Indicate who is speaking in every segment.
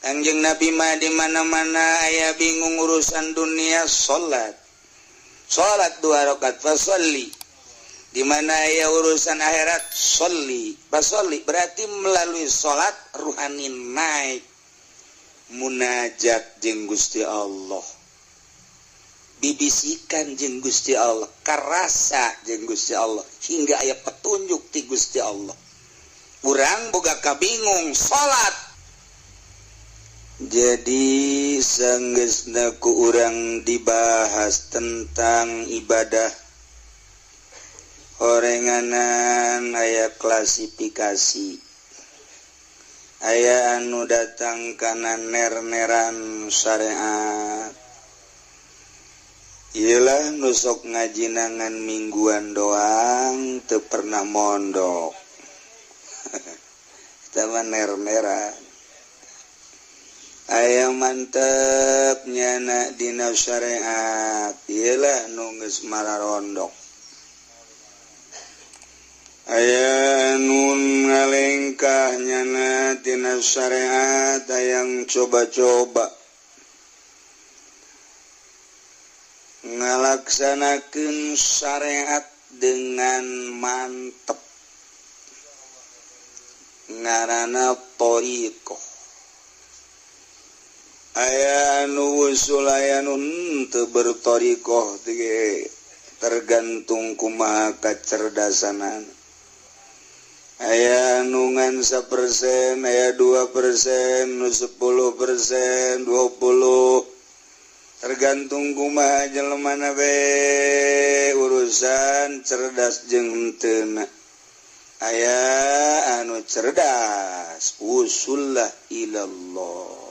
Speaker 1: Kangjeng Nabi mah di mana-mana aya bingung urusan dunia, salat, salat dua rakaat, fasholli. Di mana aya urusan akhirat, sholli, fasholli. Berarti melalui salat ruhani naik, munajat jeung Gusti Allah, bibisikan jeung Gusti Allah, karasa jeung Gusti Allah, hingga aya petunjuk ti Gusti Allah. Urang boga kabingung, salat. Jadi sanggeusna ku urang dibahas tentang ibadah, horenganan aya klasifikasi, aya anu datang kana ner-neran syariat. Iyalah, nu sok ngajinangan mingguan doang, teu pernah mondok sama ner-neran. Aya mantep nyana dina syariat, iyalah nu geus mararondok. Aya nu ngalengkah nyana tina syariat, yang coba-coba ngalaksanakeun syariat dengan mantep, ngaranna thoriqoh. Aya nu usul, aya nu teu berthoriqoh, tergantung kumaha kecerdasanan. Aya nu ngan 1%, aya 2%, nu 10%, 20, tergantung kumaha jelemana be, urusan cerdas jeung henteu. Aya anu cerdas, usullah ilallah.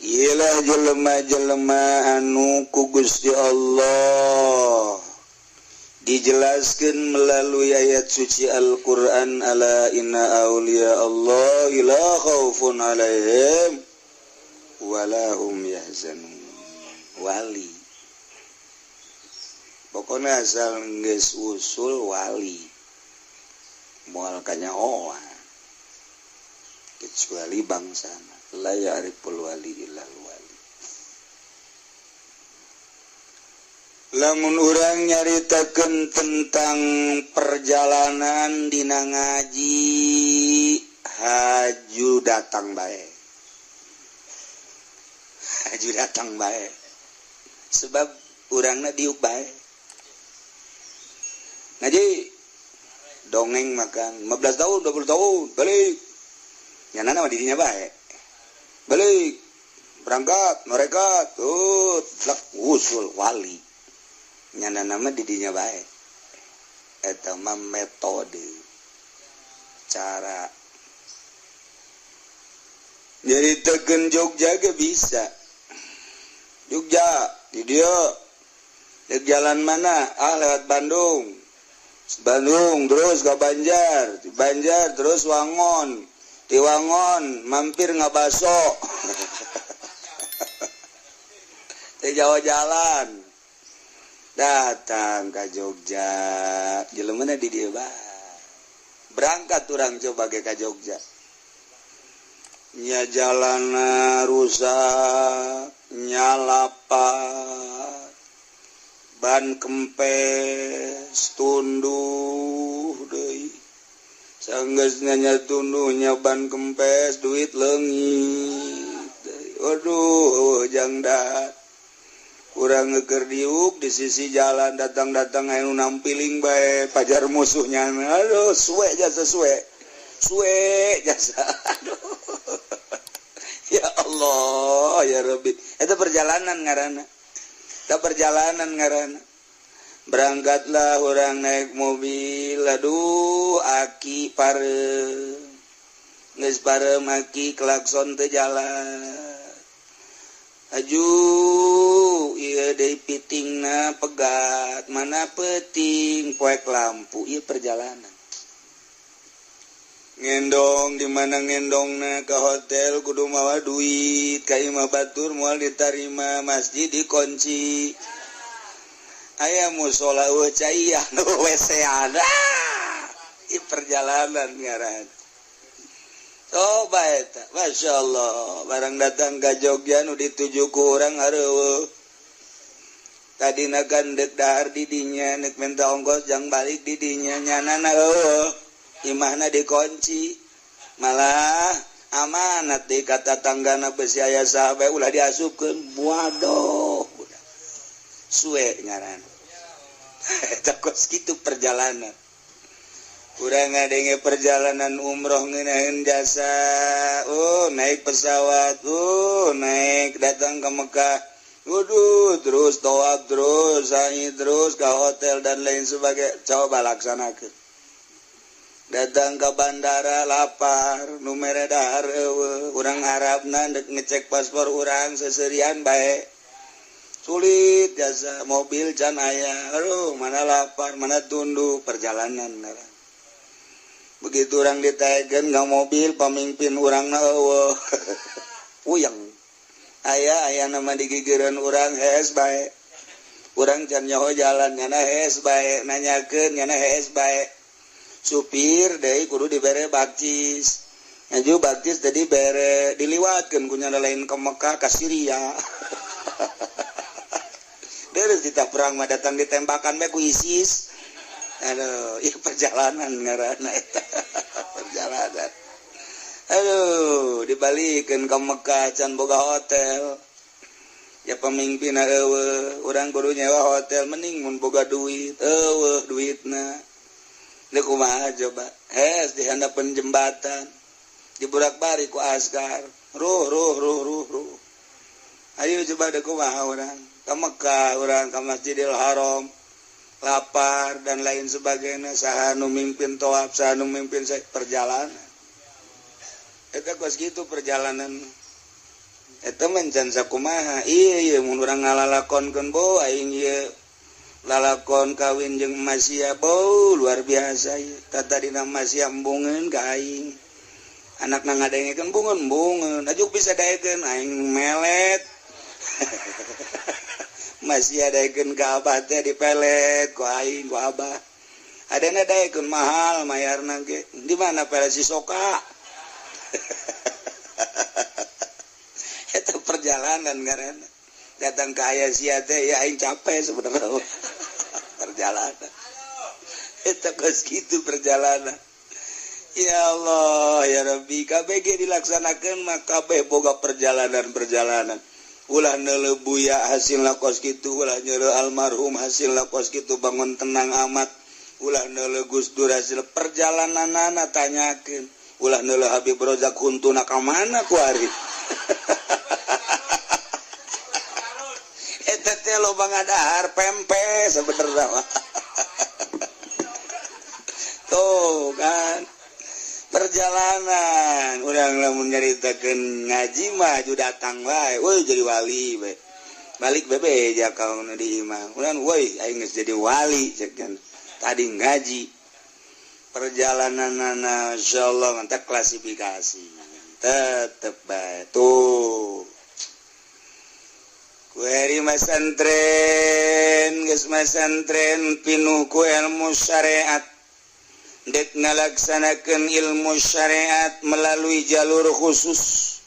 Speaker 1: Iyalah jelema-jelema anu ku Gusti Allah dijelaskan melalui ayat suci Al-Quran, ala inna awliya Allah la khaufun alaihim wala hum yahzanun. Wali pokoknya asal geus usul wali, moal kanyahoan kecuali bangsana la ya'riful wali illal wali. Lamun urang nyaritakeun tentang perjalanan dina ngaji, haju datang bae, haju datang bae, sebab urangna diuk bae ngaji dongeng makan 15 tahun, 20 tahun, balik nyana mah dirinya bae, balik berangkat mereka tuh lek usul wali, nyana nama didinya bae. Eta mah metode, cara. Jadi tegen Jogja ge bisa, Jogja di dia di jalan mana, ah, lewat Bandung, Bandung terus ke Banjar, di Banjar terus Wangon, di Wangon mampir ngabaso di Jawa, jalan datang ke Jogja. Jelema di dia bae. Berangkat orang coba ke Jogja nya, jalan rusak, nyalapat, ban kempes, tunduh deui. Sanggeusna nya tunduhnya, ban kempes, duit leungit deui. Waduh, jangda kurang ngeker diuk di sisi jalan, datang-datang anu nampiling bae, pajar musuhnya. Aduh, suwe jasa, suwe, suwe jasa. Aduh, ya Allah, ya Rabbi, itu perjalanan ngaranna, itu perjalanan ngaranna. Berangkatlah orang naik mobil, aduh, aki pareum, geus pareum aki, klakson teu jalan. Aju ieu deui, pitingna pegat, mana peting poek lampu. Ieu perjalanan ngendong, di mana ngendongna, ke hotel kudu mawa duit, ka imah batur moal ditarima, masjid dikunci, aya musola euweuh caian, WC ada. Ieu perjalanan ngaran. Coba eta, Masya Allah, barang datang ke Jogja nu dituju ku urang areueuh. Tadi kan dek dahar didinya, nek minta ongkos jang balik didinya, nyanana eueuh, imahna dikunci. Malah amanat di kata tanggana, besi aya sahabat ulah diasupkeun. Waduh, suwe ngaran eta. Kos kitu perjalanan. Kurang ngadenge perjalanan umroh ngenahin jasa, oh naik pesawat, oh naik datang ke Mekah. Waduh, terus tawaf, terus sa'i, terus ke hotel dan lain sebagainya. Coba laksanakan. Datang ke bandara lapar, nu mere dahar eueuh, urang Arabna dek ngecek paspor urang seserian bae. Sulit jasa, mobil can aya. Aduh, mana lapar, mana tunduh, perjalanan ngaran. Begitu orang ditaekeun ka mobil, pemimpin urang na eueuh. Puyeng. Aya aya nama di gigireun urang, hees bae. Urang can nyaho jalan, nyana hees bae, nanyakeun nyana hees bae. Supir deui kudu dibere bakcis. Ngaju bakcis tadi bere diliwatkeun ku nyana lain ke Mekah, ka Syria. Terus kita perang mah datang ditembakan bae ku ISIS. Aduh, ieu perjalanan ngaranna eta. Perjalanan. Aduh, dibalikeun ke Mekah can boga hotel. Ya pemimpin eueuh, urang kudu nyewa hotel, mending mun boga duit, eueuh duitna. Deuk kumaha coba? Hes di handapeun jembatan. Diburak-balik ku askar. Ruh ruh ruh ruh ruh. Ayo coba deuk kumaha urang? Ka Mekah urang, ka Masjidil Haram. Lapar dan lain sebagainya, saha nu mimpin tawaf, saha nu mimpin perjalanan eta? Kos kitu perjalanan eta mencan sakumaha. Iya iya, mun urang ngalalakonkeun bo aing ieu lalakon kawin jeung Masia bo luar biasa ieu. Tadina Masia embungeun ka aing, anakna ngadengekeun bungeun bungeun ajuk bisa daekeun aing melet. Masih daekeun ka abah teh, dipelet ku aing ku abah. Adana daekeun mahal mayarna ge. Di mana pelet si soka? Eta perjalanan ngaranna. Datang ke aya sia teh ya aing capek sebenarnya perjalanan eta. Kos kitu perjalanan. Ya Allah ya Rabbi, KBG dilaksanakan mah kabeh boga perjalanan-perjalanan. Ulah neuleuh Buya hasil kos kitu, ulah neuleuh almarhum hasil kos kitu, bangun tenang amat. Ulah neuleuh Gus Dur hasil perjalananana, tanyakeun. Ulah neuleuh Habib Rozak, huntuna ka mana kuari. Eta teh loba ngadahar pempe sebenarnya mah. Tuh kan perjalanan urang, lamun nyaritakeun ngaji mah ju datang wae, woi jadi wali we. Balik bebe ja ka nu di imah urang, woi aing geus jadi wali cek tadi ngaji. Perjalanan insyaallah mantap, klasifikasi tetep bae tuh. Kueri masantren, geus masantren pinuh ku ilmu syariat, dek ngalaksanakeun ilmu syariat melalui jalur khusus.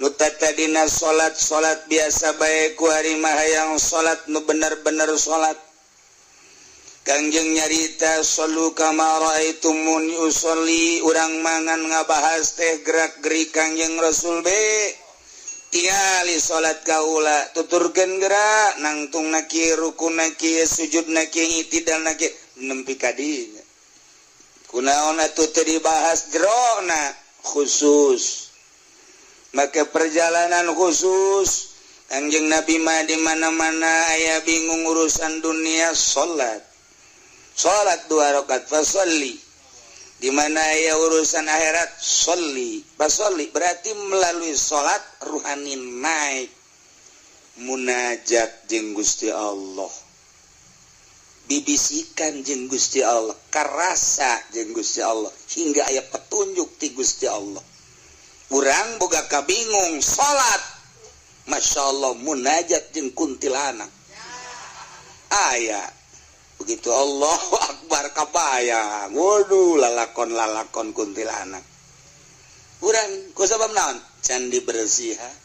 Speaker 1: Nu tadina salat salat biasa bae, ku hari mah hayang salat nu bener-bener salat. Kangjeng nyarita, "Shallu kama raaitumuni usolli." Urang mangan ngabahas teh gerak gerik Kangjeng Rasul be. Tingali salat kaula, tuturkeun gerak nangtung na kieu, rukuna kieu, sujudna kieu, itidalna kieu, nempi ka dinya. Kunaon atuh teu dibahas jerona khusus? Maka perjalanan khusus Kangjeng Nabi mah di mana-mana aya bingung urusan dunia, salat, salat dua rakaat, fasolli. Di mana aya urusan akhirat, sholli, fasolli. Berarti melalui salat ruhani naik, munajat jeung Gusti Allah, bibisikan jeung Gusti Allah, karasa jeung Gusti Allah, hingga aya petunjuk ti Gusti Allah. Urang boga kabingung, salat, Masya Allah, munajat jeung kuntilanak aya. Begitu Allahu Akbar kabayang, waduh, lalakon lalakon kuntilanak. Urang urang ku sabab naon can dibersihan.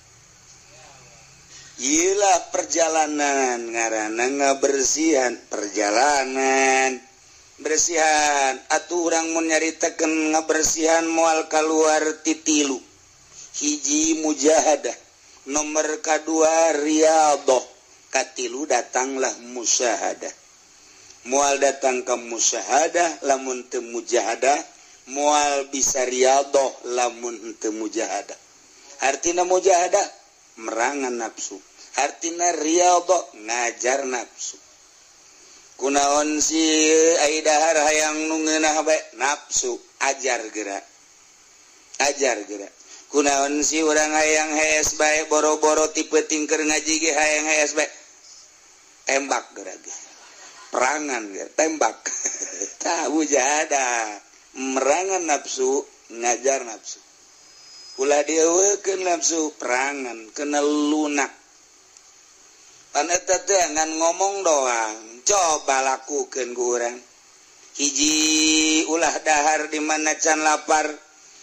Speaker 1: Iyalah, perjalanan ngaranna ngabersihan, perjalanan bersihan. Atuh urang mun nyaritakeun ngabersihan moal keluar ti tilu: hiji mujahadah, nomor kedua riyadhah, katilu datanglah musyahadah. Moal datang ke musyahadah lamun teu mujahadah, moal bisa riyadhah lamun teu mujahadah. Artina mujahadah merangan nafsu, artina riyadhah ngajar nafsu. Kunaon si ai dahar hayang nu ngeunah bae, nafsu ajar gerak, ajar gerak. Kunaon si urang hayang hees bae, boro-boro ti peuting keur ngaji ge hayang hees bae, tembak gerak ge, perangan ge, tembak. Tah, mujahadah merangan nafsu, ngajar nafsu. Ulah dieuweukeun nafsu, perangan kena lunak. Pan eta teh ngan ngomong doang, coba lakukeun ku urang. Hiji, ulah dahar di mana can lapar.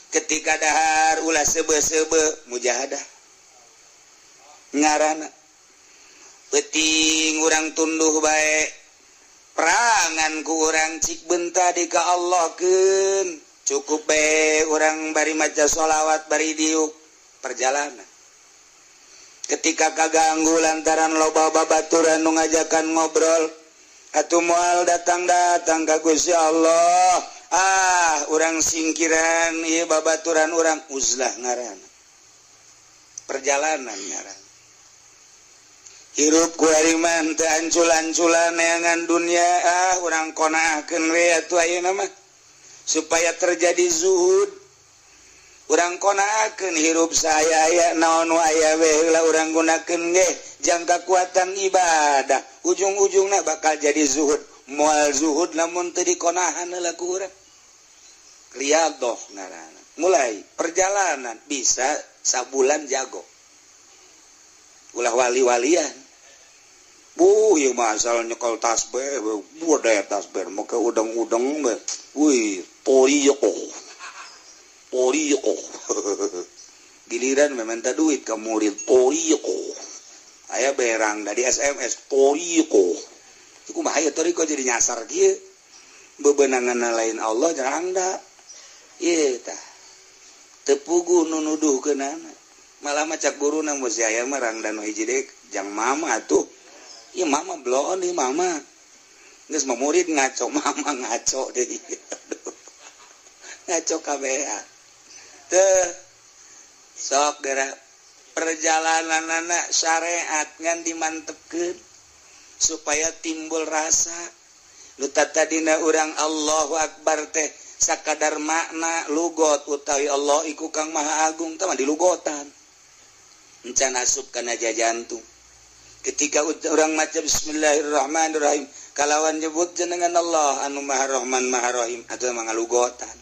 Speaker 1: Ketika dahar ulah seube-seube, mujahadah ngaranna. Peuting urang tunduh bae, perangan ku urang, cik benta di ka Allah keun. Cukup bae urang bari maca sholawat bari diuk, perjalanan. Ketika kaganggu lantaran loba babaturan nu ngajakan ngobrol atuh moal datang-datang ka Gusti Allah. Ah, urang singkiran ieu babaturan urang, uzlah ngaranna, perjalanan ngaranna. Hirup ku ari mah teu ancul-anculan neangan dunia. Ah, urang qonaahkeun we atuh ayeuna mah supaya terjadi zuhud. Urang qonaahkeun hirup saya aya naon nu aya we heula urang gunakeun ge jang kakuatan ibadah. Ujung-ujungna bakal jadi zuhud. Moal zuhud lamun teu dikonahan heula ku urang. Riyadhoh ngaranna, mulai perjalanan. Bisa sabulan jago, ulah wali-walian. Bu, ieu mah asal nyekel tasbih, budaya tasbih make udang-udang we. Wih, toriqoh. Toriqoh. Giliran meminta duit ke murid, toriqoh. Aya berang dari SMS, toriqoh. Iku mah aya toriqoh jadi nyasar kieu. Bebenangan lain Allah jarangda. Ieu tah. Teu puguh nu nuduhkeunana. Malah mah cak guruna mun si aya mah rangda nu hiji deui jang mama atuh. Ieu mama bloon ieu mama. Geus mah murid ngaco, mama ngaco deui. Ngaco kabeh. Teu sok geura perjalanan anak syariat ngan dimantepkeun supaya timbul rasa. Nu tadina urang Allahu Akbar teh sakadar makna lugot utawi Allah iku kang maha agung tah mah dilugotan. Encan asup kana jantung. Ketika orang maca bismillahirrahmanirrahim kalawan nyebut jenengan Allah anu maha rahman maha rahim atau mangalugotan.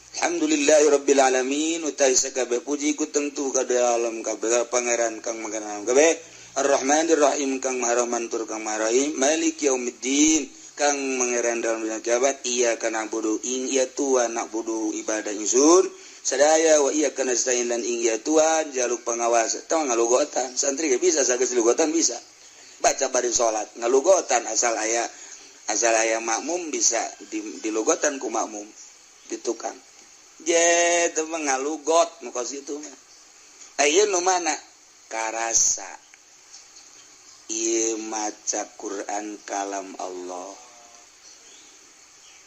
Speaker 1: Alhamdulillahirabbil alamin utai sakabeh puji ku tentu ka alam kabeh pangeran kang mangan kabeh, Ar-Rahmanir Rahim kang maha rahman tur kang maha rahim, Malik yaumiddin kang mangeran dalam dunia kiamat, iyyaka na'budu ing iya tuan na'budu ibadah ingsun sadaya, wa iyyaka nasta'in lan ing iya tuan jaluk pengawas. Tong ngalugotan santri ge bisa, sageus lugotan bisa baca bari salat ngalugotan, asal aya makmum bisa di, dilugotan ku makmum di tukang je teu ngalugot nu kos itu mah. Aya nu mana karasa ieu maca Quran kalam Allah,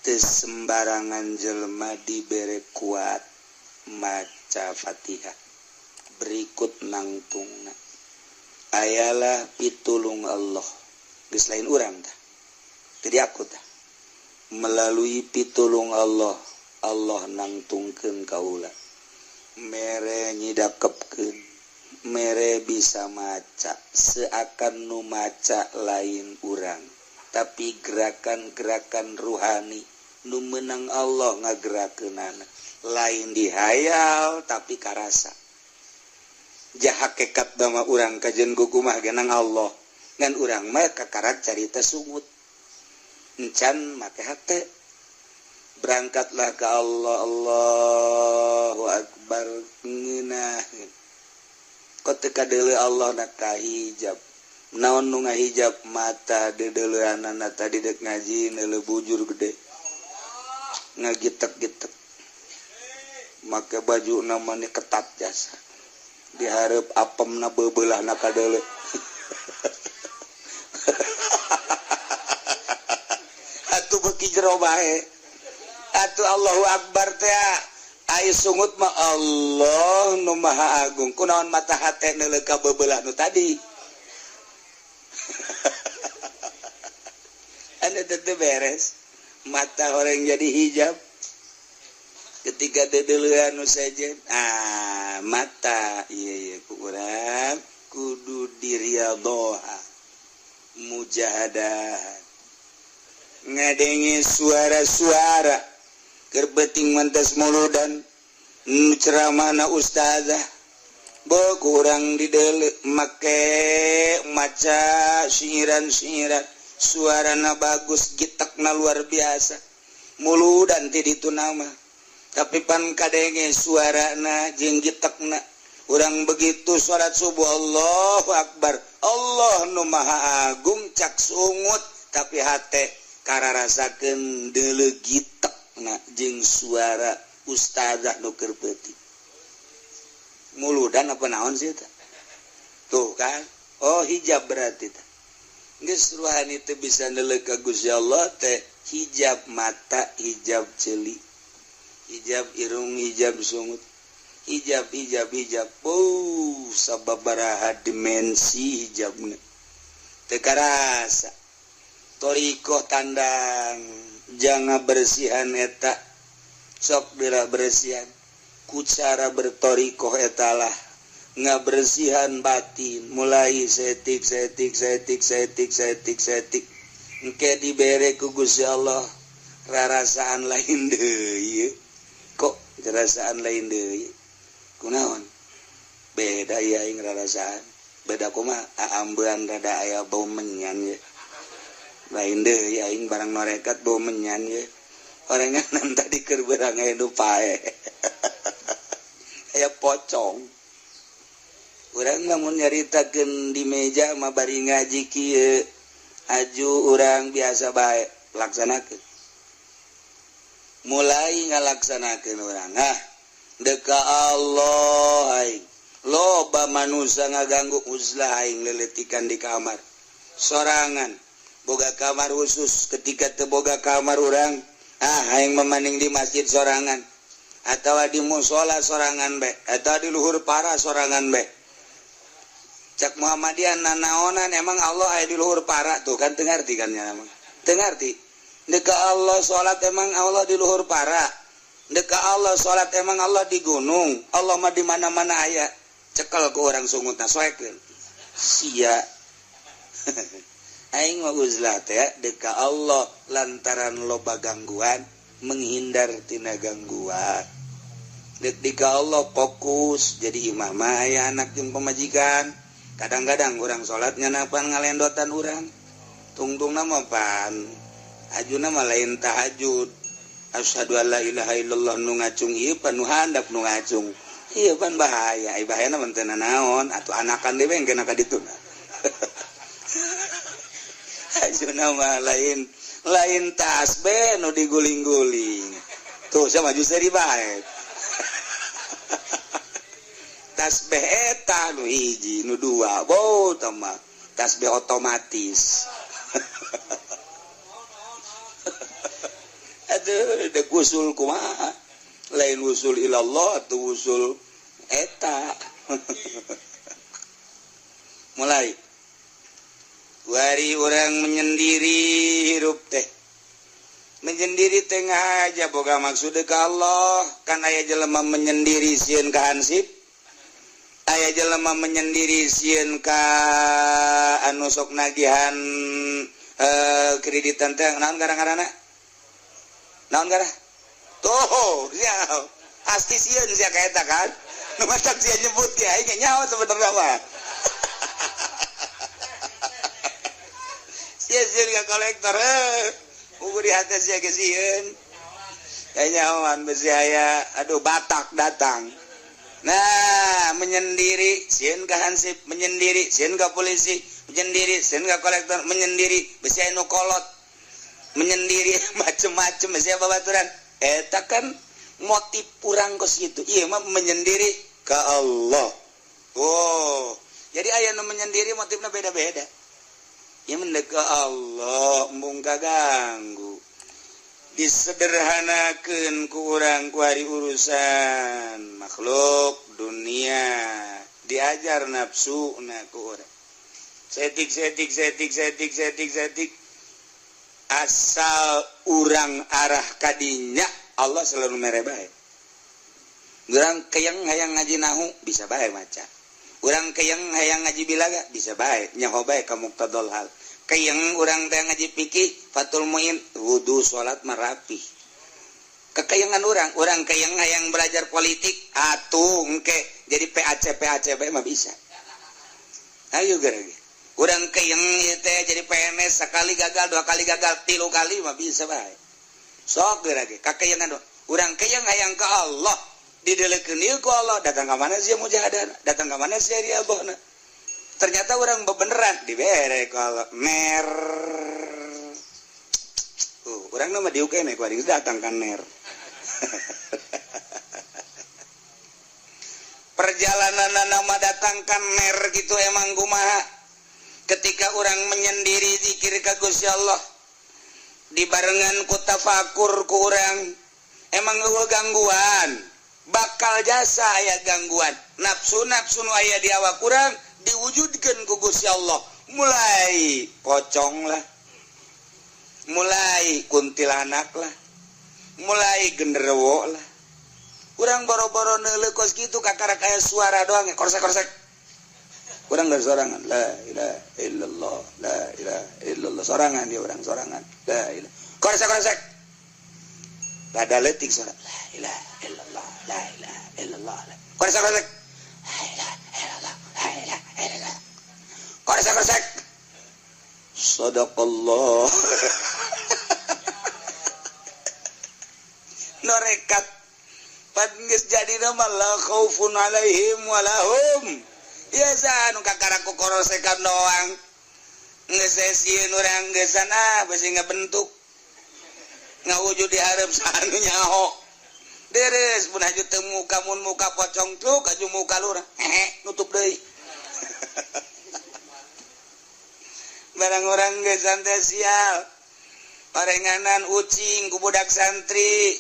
Speaker 1: teu sembarangan jelema dibere kuat maca Fatihah berikut nangtungna ayalah pitulung Allah. Geus lain urang tah, jadi aku tah melalui pitulung Allah, Allah nangtungkeun kaula, mere nyidakepkeun, mere bisa maca seakan nu maca lain urang, tapi gerakan-gerakan ruhani nu menang Allah ngagerakeunana, lain dihayal tapi karasa. Jahakekat dama urang kajen kukumah genang Allah ngan urang mah kakarak carita sungut encan make hate. Berangkatlah ke Allah, Allahu Akbar. kadeuleu Allah na kahijab. Naon nu ngahijab? Mata deudeuleanana tadi dek ngaji neuleu bujur gede ngagitek-gitek, make baju namanya ketat jasa diharap apemna beubeulahna kadeuleu. Atuh beuki jero bae atuh Allahu Akbar teh ai sungut mah Allah nu Maha Agung. Kunaon mata hate neuleuh ka beubelah nu tadi? Anu teu beres, mata orang jadi hijab ketika deudeulean nu sejen. Ah, mata ieu ieu ku urang kudu diriadhoha mujahadah, ngadenge suara-suara keur beuting mantes muludan ceramahna ustazah bo kurang dideuleu make maca syiiran-syiiran, suarana bagus, gitekna luar biasa, muludan ti ditu nama tapi pan kadenge suarana jeung gitekna. Urang begitu salat subuh Allahu Akbar, Allah nu Maha Agung cak sungut, tapi hate kararasakeun deuleu gitekna jeung suara ustazah nu keur peuting muludan apa naon sih eta tuh kan. Oh, hijab berarti teh geus ruhani teu bisa neuleuh ka Gusti Allah teh hijab mata, hijab ceuli, hijab irung, hijab sungut, hijab hijab hijab. Oh, sababaraha dimensi hijabna teu karasa. Thoriqoh tandang jangan bersihan eta sok dira bersihan ku cara berthoriqoh etalah ngabersihan batin mulai setik setik setik setik setik setik engke dibere ku Gusti Allah rarasaan lain deui. Kok rarasaan lain deui kunaon? Beda ya aing rarasaan beda kumaha? Aambean rada aya bau menyan ye, lain deui aing barang norekat bau menyan ye. Orangan tadi keur beurang aya nu pae aya pocong. Urang lamun nyaritakeun di meja mah bari ngaji kieu aju urang biasa bae laksanakeun, mulai ngalaksanakeun urang ah deka Allah aing loba manusia ngaganggu uzlah aing leletikan di kamar sorangan, boga kamar khusus. Ketika teu boga kamar urang ah aing memaning di masjid sorangan atau di musola sorangan be atau di luhur para sorangan be. Cak Muhammadiyah nanaonan emang Allah aya di luhur para tuh kan teu ngarti kan nya emang teu ngarti. Deka Allah salat emang Allah di luhur para, deka Allah salat emang Allah di gunung, Allah mah di mana-mana aya. Cekel ku orang sungutna soekeun sia. Aing mah uzlah teh deka Allah lantaran loba gangguan, menghindar tina gangguan. Dek dika Allah fokus jadi imam mah aya anak jeung pamajikan. Kadang-kadang urang salatnya napan ngalendotan urang tungtungna mah pan ajuna mah lain tahajud. Asyhadu alla ilaha illallah nu ngacung ieu pan nu handap nu ngacung ieu pan bahaya. Ai bahayana mah teu nanaon atuh anakan deui engke ka ditu. Ajuna mah lain lain tasbih nu diguling-guling tuh sia maju seuri bae. Tasbih eta nu hiji nu dua bo tah mah tasbih otomatis. Aduh dek usul kumaha lain usul ilallah atuh usul eta. Mulai wari orang menyendiri hirup teh menyendiri tengah aja boga maksud ke Allah kan aya jelema menyendiri sieun ka hansip, aya jelema menyendiri sieun ka anu sok nagihan kreditan teh naon gara-garana naon gara tuh sia pasti sieun sia ka eta kan nu matak sia nyebut ge aing nyaho sebenarnya mah. Sia sieun ka kolektor ukur di hati sia ge sieun kayaknya awan besi aya aduh Batak datang. Nah, menyendiri sieun ka hansip, menyendiri sieun ka polisi, menyendiri sieun ka kolektor, menyendiri besi anu kolot, menyendiri macem-macem besi babaturan. Eta kan motif kurang kos gitu. Iya mah menyendiri ke Allah. Oh, jadi aya nu menyendiri motifnya beda-beda. Ya mendek ke Allah, embung kaganggu. Disederhanakan ku urang ku hari urusan makhluk dunia, diajar nafsu na ku urang. Setik setik setik setik setik setik, asal urang arah kadinya Allah selalu mere bae. Urang keyeng hayang ngaji nahu bisa bae maca. Urang keyeng hayang ngaji bilaga bisa bae, nyaho bae ka muqtadal hal. Keyeng urang teh ngaji fikih Fathul Muin, wudu salat marapi. Kekeyengan urang, urang keyeng hayang belajar politik atuh engke jadi PAC PAC bae mah bisa. Ayo gerage. Urang keyeng ieu teh jadi PNS, sekali gagal, dua kali gagal, tilu kali mah bisa bae. Sok gerage kakeyengan urang keyeng hayang ke Allah, didelekeun ieu ku Allah, datang ka mana sih mujahadah, datang ka mana sih riabohna. Ternyata orang bebeneran dibere ku Allah ner. Urang nama diuk kene ku aing datang kan ner. Perjalanan nama datang kan ner gitu emang kumaha ketika orang menyendiri zikir ka Gusti Allah dibarengan ku tafakur ku urang, emang eueuh gangguan, bakal jasa aya gangguan nafsu, nafsu nu aya di awak urang diwujudkan ku Gusti Allah, mulai pocong lah, mulai kuntilanak lah, mulai genderuwo lah. Urang boro-boro neuleuh kos kitu, kakara kaya suara doang ya korsek korsek. Urang dari sorangan, la ilaha illallah, la ilaha illallah, sorangan dia, urang sorangan, la ilaha, korsek korsek, rada leutik suara, la ilaha illallah, la ilaha illallah, korsek korsek, la ilaha illallah, la ilaha illallah, korsek korsek, sadaqallah. Norekat pan geus jadi nama la khaufun alaihim walahum biasa, nu kakara ku korosekan doang geus sieun urang geus ah besi ngabentuk ngawujud di hareup sanu nyaho deres mun haju teu muka, mun muka pocong truk aju muka lurah hehe nutup deui. Barang orang geus santai sial parenganan ucing ku budak santri,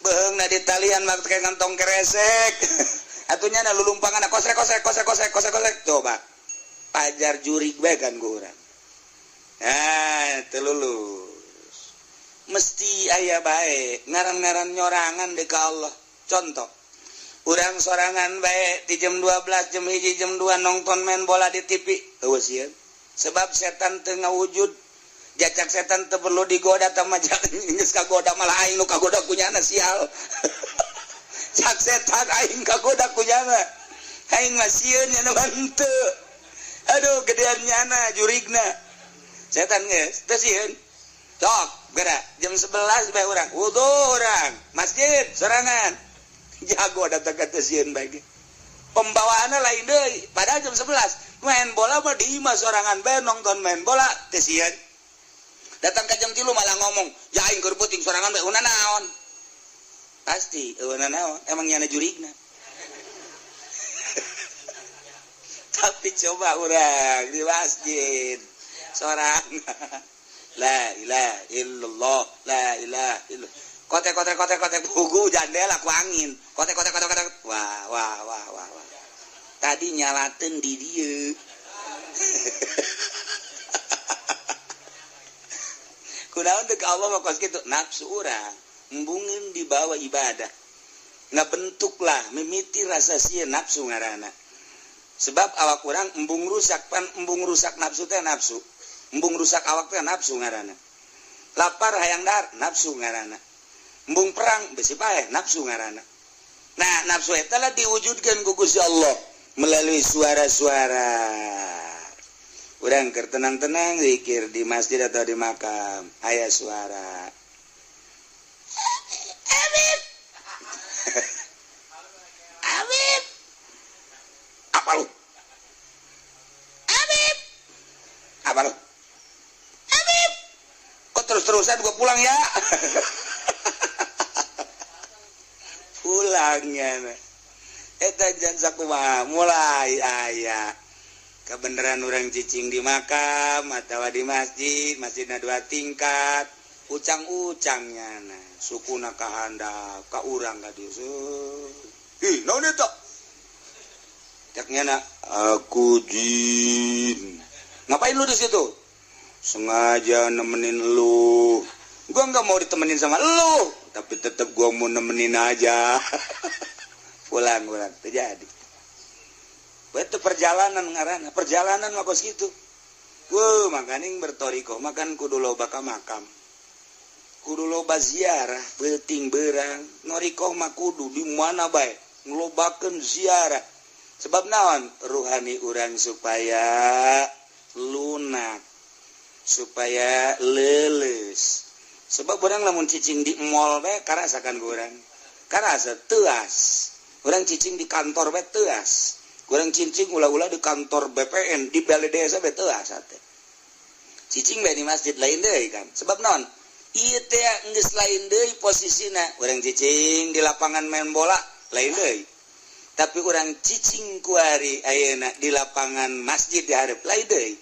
Speaker 1: beheungna di talian make kantong keresek atunya na lulumpangan kosrek kosrek kosrek kosrek kosrek kosrek, coba pajar jurig bae kan ku urang. Ah, teu lulus mesti aya bae ngaran-ngaran nyorangan deui ka Allah. Contoh urang sorangan bae di jam 12, jam 1, jam 2 nonton main bola di TV, eueuh sieun, sebab setan teu ngawujud. Jacak setan teu perlu digoda tama geus kagoda, malah aing nu kagoda kunyana sial. Cak setan aing kagoda kunyana, aing mah sieun nya mah henteu. Aduh, gedean nyana jurigna setan geus teu sieun. Sok geura jam 11 bae urang wudu, urang masjid sorangan jago datang ka teu sieun bae ge. Pembawaanna lain deui, padahal jam 11 main bola mah di imah sorangan bae nonton main bola teu sieun. Datang ke jam 3 malah ngomong, ya aing keur peuting sorangan bae una naon, pasti una naon, emang nyana jurigna. Tapi coba urang di masjid sorangan, la ilaha illallah, la ilaha illallah, kotek kotek kotek kotek, buku jandela ku angin, kotek kotek kotek kotek, wah wah wah wah wah, tadi nyalateun di dieu. Kunaon teu ka Allah mah kos kitu, nafsu urang embungeun dibawa ibadah ngabentuklah mimiti rasa sieun nafsu ngaranna. Sebab awak urang embung rusak, pan embung rusak nafsu teh nafsu, embung rusak awak teh nafsu ngaranna. Lapar hayang dahar nafsu ngaranna, embung perang besi paeh nafsu ngaranna. Nah, nafsu eta lah diwujudkeun ku Gusti Allah melalui suara-suara. Urang keur tenang-tenang zikir di masjid atau di makam, aya suara Habib Habib. Apa lu? Habib, apa lu? Habib, kok terus-terusan? Gua pulang ya. Pulangnya eta jan sakumaha mulai aya kebenaran orang cicing di makam atau di masjid, masjidna dua tingkat, ucang-ucangnya nah sukuna kahandap ka urang ka dieu. Ih, naon eta? Cek nyana, aku jin. Ngapain lu di situ? Sengaja nemenin lu. Gua nggak mau ditemenin sama lu, tapi tetap gua mau nemenin aja. Pulang, pulang, terjadi. Itu perjalanan ngaranna, perjalanan mah kos kitu. Wuh, makanya bertoriko, makan kudu loba ka makam. Kudu loba ziarah, beuting beurang. Norikoh mah kudu di mana bae ngelobakeun ziarah. Sebab naon? Ruhani urang supaya lunak, supaya leuleus. Sebab urang lamun cicing di mall bae karasakan ku urang. Karasa teuas. Urang cicing di kantor bae teuas. Kurang cincing ulah-ulah di kantor BPN di balai desa bae teuas ate. Cicing bae di masjid lain deui kan. Sebab naon? Ieu teh geus lain deui posisina. Urang cicing di lapangan main bola lain deui. Tapi urang cicing kuari ayeuna di lapangan masjid di hareup lain deui.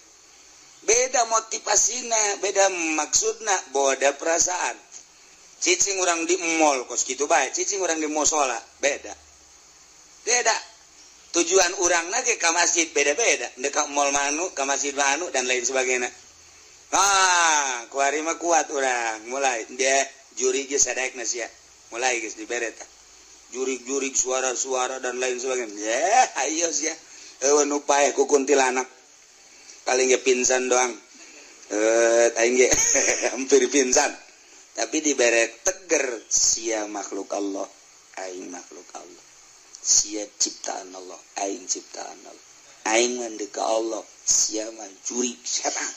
Speaker 1: Beda motivasina, beda maksudna, beda perasaan. Cicing urang di mall kos kitu bae, cicing urang di musola beda. Beda. Tujuan urang ge ka masjid beda-beda, dek ka mall manu, ka masjid manu dan lain sebagainya. Ah, kuari mah kuat urang, mulai dia juri geus sadaekna sia. Mulai geus dibere tah. Jurig-jurig suara-suara dan lain sebagainya. Ya, ayo sia. Eueuh nu paeh ku kuntilanak. Paling ge pingsan doang. Aing ge hampir pingsan. Tapi dibere teger sia makhluk Allah, aing makhluk Allah. Sia ciptaan Allah, aing ciptaan Allah. Aing mah deuk ka Allah, sia mah jurig setan.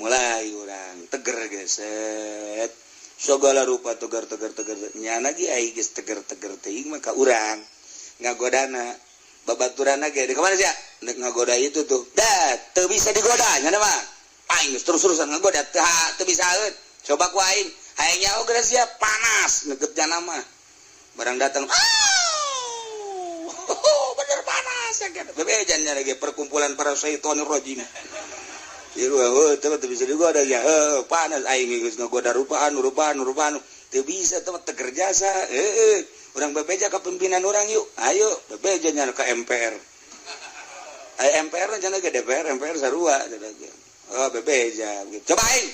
Speaker 1: Mulai urang teger geset. Segala rupa tegar tegar tegar. Nyana ge aing geus teger teger teuing mah ka urang ngagodana. Babaturana ge di kemana sia? Nek ngagoda itu tuh. Dah, teu bisa digoda nyana mah. Aing geus terus-terusan ngagoda teu teu bisaeun. Coba ku aing, hayang nyaho geus sia panas ngeukeut jana mah. Barang datang, ah, bener panas ya kan. Bebejannya lagi perkumpulan para syaitonir rajim. Ieu heuh teu bisa digoda ya. Heuh panas aing geus ngagoda rupaan rupaan rupaan teu bisa teu teger jasa. Heuh urang bebeja ka pimpinan urang yuk. Ayo bebeja nya ka MPR. Ayo MPR cenah ge DPR, MPR sarua cenah ge. Oh bebeja coba aing.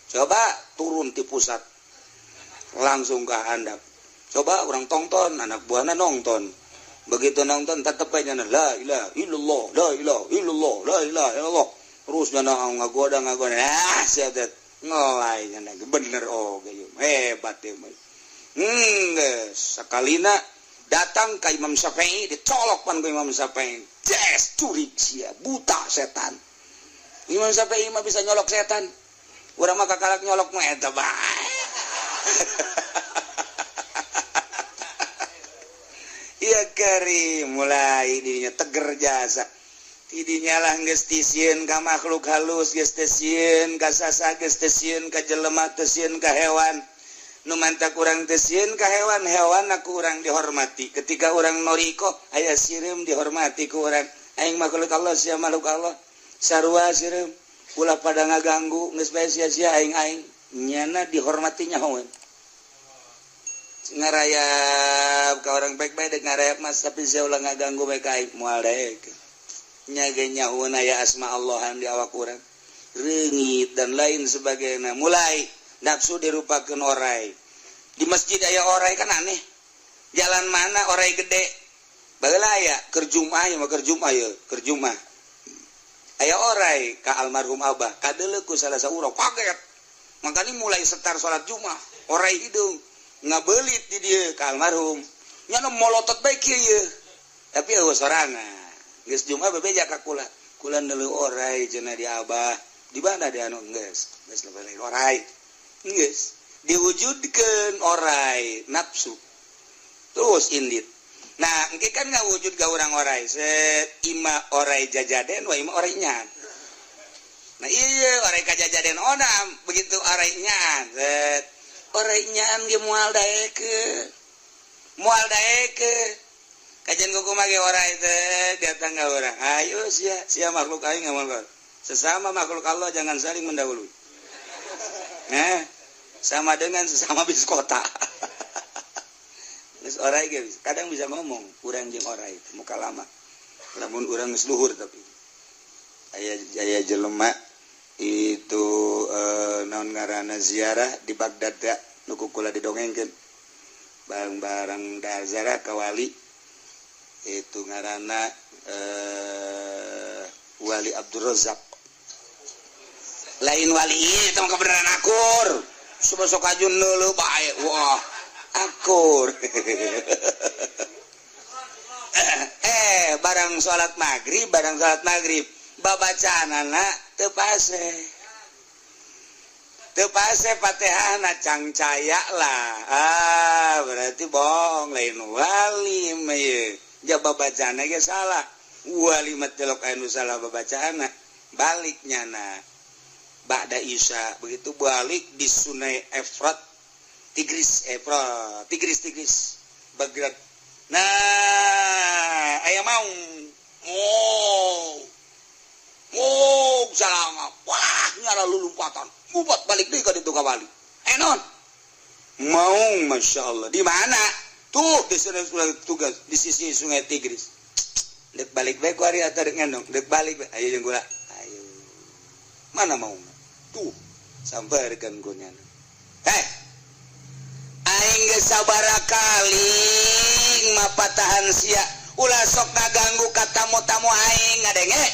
Speaker 1: Coba turun di pusat. Langsung ke handap. Coba orang tonton, anak buahna nonton. Begitu nonton tetep aja la ilaha illallah, la ilaha illallah, la ilaha illallah. Terus nyana ngagoda ngagoda. Ah, sia teh ngelai nyana bener oh ge hebat ieu mah. Geus sakalina datang ka Imam Syafi'i dicolok pan ku Imam Syafi'i. Jes curik sia, buta setan. Imam Syafi'i mah bisa nyolok setan. Urang mah kakalak nyolok mah eta bae. Iya kari mulai dirinya teger jasa. Tidinya lah geus tisieun ka makhluk halus, geus teu sieun ka sasa, geus teu sieun ka jelema, teu sieun ka hewan. Nu manta kurang teu sieun ka hewan, hewan aku urang dihormati. Ketika urang noriko aya sireum dihormati ku urang. Aing makhluk Allah sia makhluk Allah. Sarua sireum ulah pada ngaganggu geus bae sia-sia aing-aing. Nyana dihormati nyahoeun. Ngarayap ka orang baik-baik dek ngarayap mas tapi sia ulah ngaganggu bae ka aing moal daek. Nyage nyahoeun aya asma Allahan di awak urang. Reungit dan lain sebagainya. Mulai nafsu dirupakeun orai. Di masjid aya orai kan aneh. Jalan mana orai gede? Baheula aya keur Jumaah ya mah keur Jumaah ye, keur Jumaah. Aya orai ka almarhum Abah, kadeuleu ku salah saurang kaget. Makanya mulai setar salat Jumaah, orai hidung ngabelit di dieu ka almarhum. Nyana molotot bae kieu ye. Tapi eueuh sorangan. Geus Jumaah bebeja ka kula. Kula neuleuh orai cenah di Abah. Di mana di anu geus? Geus lebih orai. Geus diwujudkeun orai nafsu. Terus indit. Nah, engke kan ngawujud ka urang orai, set ima orai jajaden wa ima orai nyaan. Nah, iya orai ka jajaden onam, begitu orai nyaan, set orai nyaan ge moal daekeun. Moal daekeun. Kajian kuku mage orai teh datang ka urang. Ayo sia, sia makhluk aing ngamal. Sesama makhluk Allah jangan saling mendahului. Nah, sama dengan sesama bis kota. Geus orai ge kadang bisa ngomong urang jeung orai muka lama. Lamun urang geus luhur, tapi aya aya jelema itu naon ngaranna, ziarah di Baghdad ya, nu kula didongengkeun bareng-bareng da ziarah ka wali itu ngaranna Wali Abdul Razak, lain wali itu mah kebenaran akur sok ajun dulu bae, wah akur. Barang salat maghrib, barang salat maghrib, babacaan anak teu pase, teu pase Fatihahna, cangcaya lah. Ah, berarti bohong, lain wali mah ieu, jaba bacaanna ge salah. Wali mah telok anu salah babacaanna. Balik nyana ba'da Isya, begitu balik di Sungai Efrat, Tigris, Efrat, Tigris, Tigris Baghdad. Nah, aya maung, oh oh salah, wah, nyala lulumpatan, ngubat balik deui ka ditu ka wali. Eh, non maung, masya Allah, di mana tuh? Di sungai tugas di sisi Sungai Tigris. Dek balik bae ku ari atau dek ngendong? Dek balik bae. Ayo jeung kula, ayo. Mana maung tuh? Sampeurkeun ku nyana. Eh, aing geus sabaraha kali mapatahan sia, ulah sok ngaganggu ka tamu-tamu aing, ngadenge?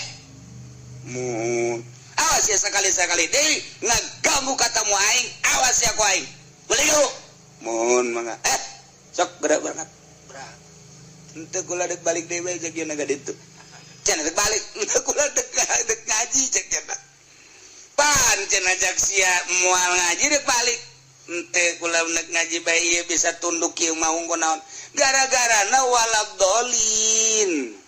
Speaker 1: Mun awas ya, sekali-sekali deui ngaganggu ka tamu aing, awas ya ku aing. Beli yuk. Mun mangga. Eh, sok gerak, berangkat, berangkat. Henteu, kula dek balik deui bae, cek ieu ditu. Cenah dek balik, henteu, kula dek dek ngaji, cek cenah. Pan cenah cek sia moal ngaji, dek balik. Henteu, kula nek ngaji bae ieu bisa tunduk kieu maung kunaon? Gara-gara na waladolin.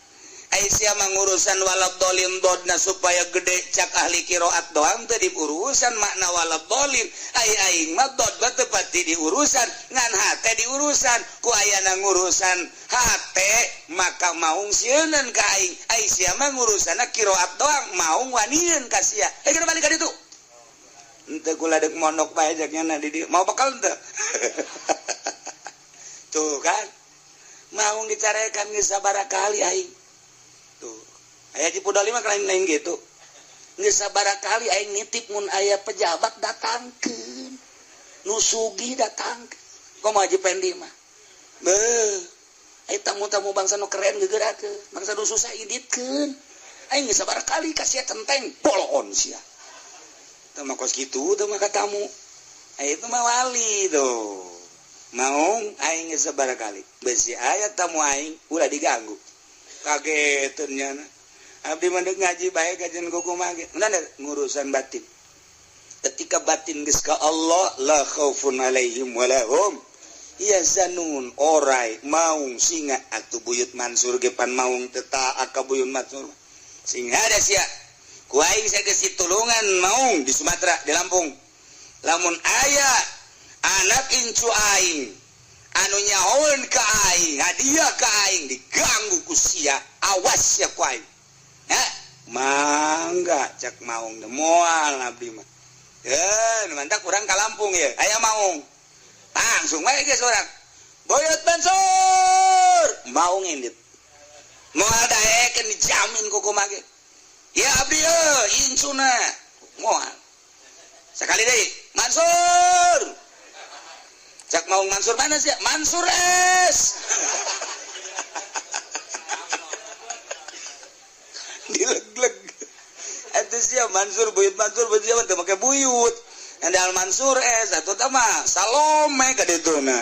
Speaker 1: Aisyah mengurusan waladolin dodna supaya gede cak ahli kiroat doang teu diurusan makna waladolin. Ai aing mah dod mah teu pati diurusan, ngan hate diurusan. Ku ayana ngurusan hate maka maung sieunan ka aing. Aisyah mah ngurusanna kiroat doang, maung wanian ka sia. Eh, geura balik ka ditu. Henteu, kula dek mondok bae, cek nya di dieu. Mau bekal henteu? Tuh kan maung dicarekan geus sabaraha kali aing. Tuh aya Cipudali mah lain-lain gitu. Geus sabaraha kali aing nitip, mun aya pejabat datangkeun, nu sugih datangkeun. Komo Haji Pendi mah beuh, aya tamu-tamu bangsa nu keren geugerakeun, bangsa nu susah inditkeun. Aing geus sabaraha kali kasih centeng bolon sia. Teu mah kos kitu teu mah ka tamu. Aya itu mah wali tuh maung. Aing geus sabaraha kali besi aya tamu aing ulah diganggu, kageteun nyana. Abdi mah deuk ngaji bae kajian kumaha ge. Nah, ngurusan batin. Ketika batin geus ka Allah, la khaufun alaihim wala hum yahzanun. Orai, maung, singa atuh Buyut Mansur ge pan maung teu taat ka Buyut Mansur. Sing ada sia. Ku aing geus ditulungan maung di Sumatera, di Lampung. Lamun aya anak incu aing anu nyahoeun ka aing, hadiah ka aing diganggu ku sia, awas ya ku aing. Ha, mangga cak maung teh, moal abdi mah. Eh, mantap urang ka Lampung ya, aya maung. Langsung wae geus urang. Buyut Mansur, maung indit. Moal daekeun, dijamin ku kumaha ge. Ya abdi ye, incuna. Moal. Sekali deui, Mansur. Cak maung, Mansur mana sih? Mansur S. Dileg-leg. Itu sih Mansur, Buyut Mansur, buyut siapa teu make buyut. Andal Mansur S atuh tah mah Salome ka dituna.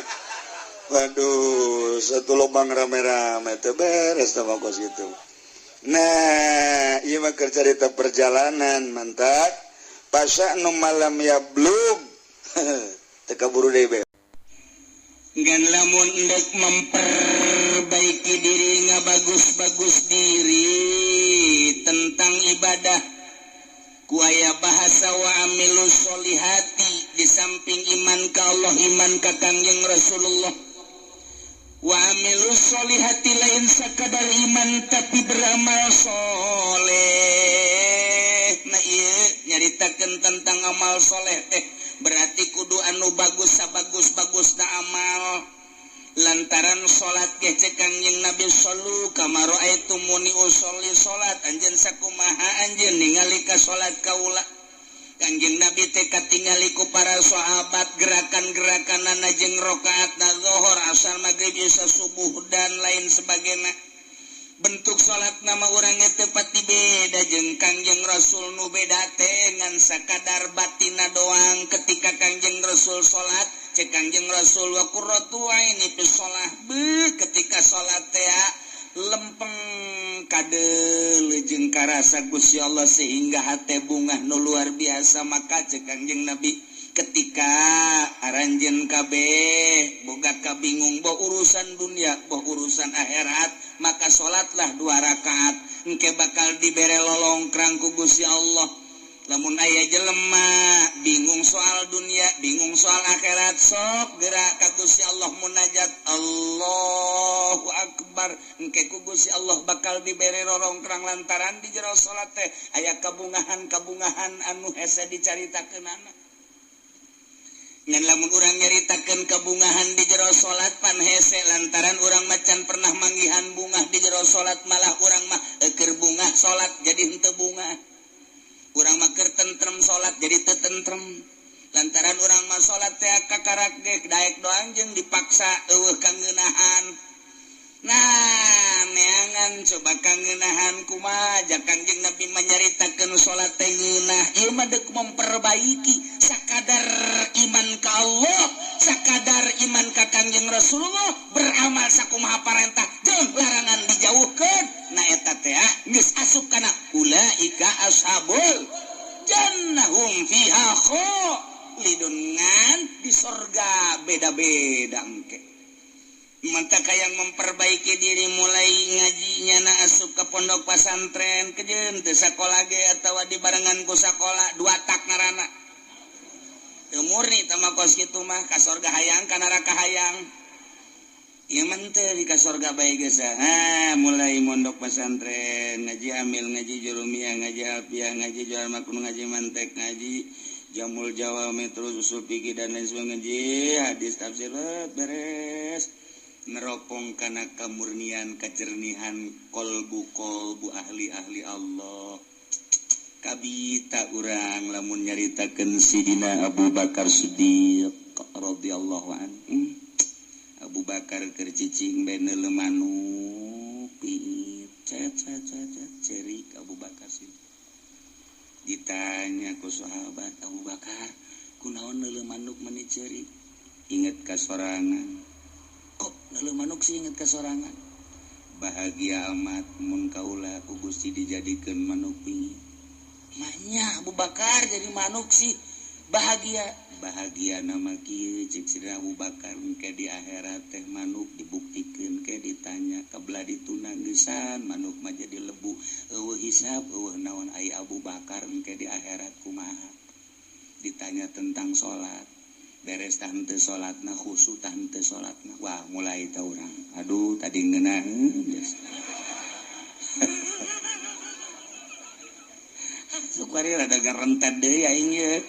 Speaker 1: Waduh, satu lubang rame-rame teu beres tah mah kos kitu. Nah, ieu mah keur carita perjalanan mantap. Pasha nu malam ya belum. Teu kaburu deui be. Ngan lamun endek memperbaiki diri ngabagus-bagus diri tentang ibadah ku aya bahasa wa amilus sholihati di samping iman ka Allah iman ka Kangjeng Rasulullah wa amilus sholihati lain sakadar iman tapi beramal soleh. Nah ieu nyaritakeun tentang amal soleh teh berarti kudu anu bagus sabagus-bagusna amal lantaran salat ge cek Kangjeng Nabi sallu kama raaitumuni usolli salat anjeun sakumaha anjeun ningali ka salat kaula. Kangjeng Nabi teh katingali ku para sahabat gerakan-gerakanana jeung rakaatna zuhur asar magrib isya subuh dan lain sebagainya. Bentuk salat nama urang teh pati beda jeung Kangjeng Rasul nu beda teh ngan sakadar batina doang. Ketika Kangjeng Rasul salat cek Kangjeng Rasul wa qurratu aini fi shalah be ketika salat teh lempeng kadeuleu jeung karasa Gusti Allah sehingga hate bungah nu luar biasa. Maka cek Kangjeng Nabi ketika aranjeun kabeh boga kabingung boh urusan dunia boh urusan akhirat maka salatlah 2 rakaat engke bakal dibere lolongkrang ku Gusti Allah. Lamun aya jelema bingung soal dunia bingung soal akhirat sok gerak ka Gusti Allah munajat Allahu Akbar engke ku Gusti Allah bakal dibere rorongkrang lantaran di jero salat teh aya kabungahan-kabungahan anu hese dicaritakeunana. Ngan lamun urang nyaritakeun kabungahan di jero salat pan hese lantaran urang macan pernah manggihan bungah di jero salat malah urang mah keur bungah salat jadi henteu bungah. Urang mah keur tentrem salat jadi teu tentrem lantaran urang mah salat teh kakarak ge daek doang jeung dipaksa eueuh kangeunahan. Nah neangan coba kangeunahan kumaha ja Kangjeng Nabi manyaritakeun salat teh ngeunah ieu mah deuk memperbaiki sakadar iman ka Allah sakadar iman ka Kangjeng Rasulullah beramal sakumaha parentah jeung larangan dijauhkeun. Nah eta teh geus asup kana ulaika ashabul jannah hum fiha khalidun ngan di sorga beda-beda engke. Mantap yang memperbaiki diri mulai ngajinya na asup ke pondok pesantren kejeun teu sakola ge atawa dibarengan ku sakola dua tak ngaranna teu murni tah mah kos kitu mah ka sorga hayang ka neraka hayang ieu mah teu di ka sorga bae geus. Ha mulai mondok pesantren ngaji amil ngaji jurumiyah ngaji alfiah ngaji jual makun ngaji mantek ngaji jamul jawami terus usul fikih dan lain sebagainya ngaji hadis tafsir beres neropong kana kamurnian kejernihan kolbu-kolbu ahli-ahli Allah. Kabita urang lamun nyaritakeun Sidina Abu Bakar Siddiq radhiyallahu anhu. Abu Bakar keur cicing bae neuleuh manuk piit cet cet cet cerik Abu Bakar Siddiq. Ditanya ku sahabat Abu Bakar kunaon neuleuh manuk meni cerik? Inget ka sorangan. Kok neuleuh manuk sih inget ka sorangan? Bahagia amat mun kaula ku Gusti dijadikeun manuk pingit. Manya Abu Bakar jadi manuk sih bahagia. Bahagia nama kieu cek Sidina Abu Bakar engke di akhirat teh manuk dibuktikeun ke ditanya kabelah dituna geusan manuk mah jadi lebu eueuh hisab eueuh naon ai Abu Bakar engke di akhirat kumaha. Ditanya tentang salat beres tah henteu salatna khusyuk tah henteu salatna wah mulai tah urang aduh tadi ngeunaheun geus sukari rada garentet deui aing ye.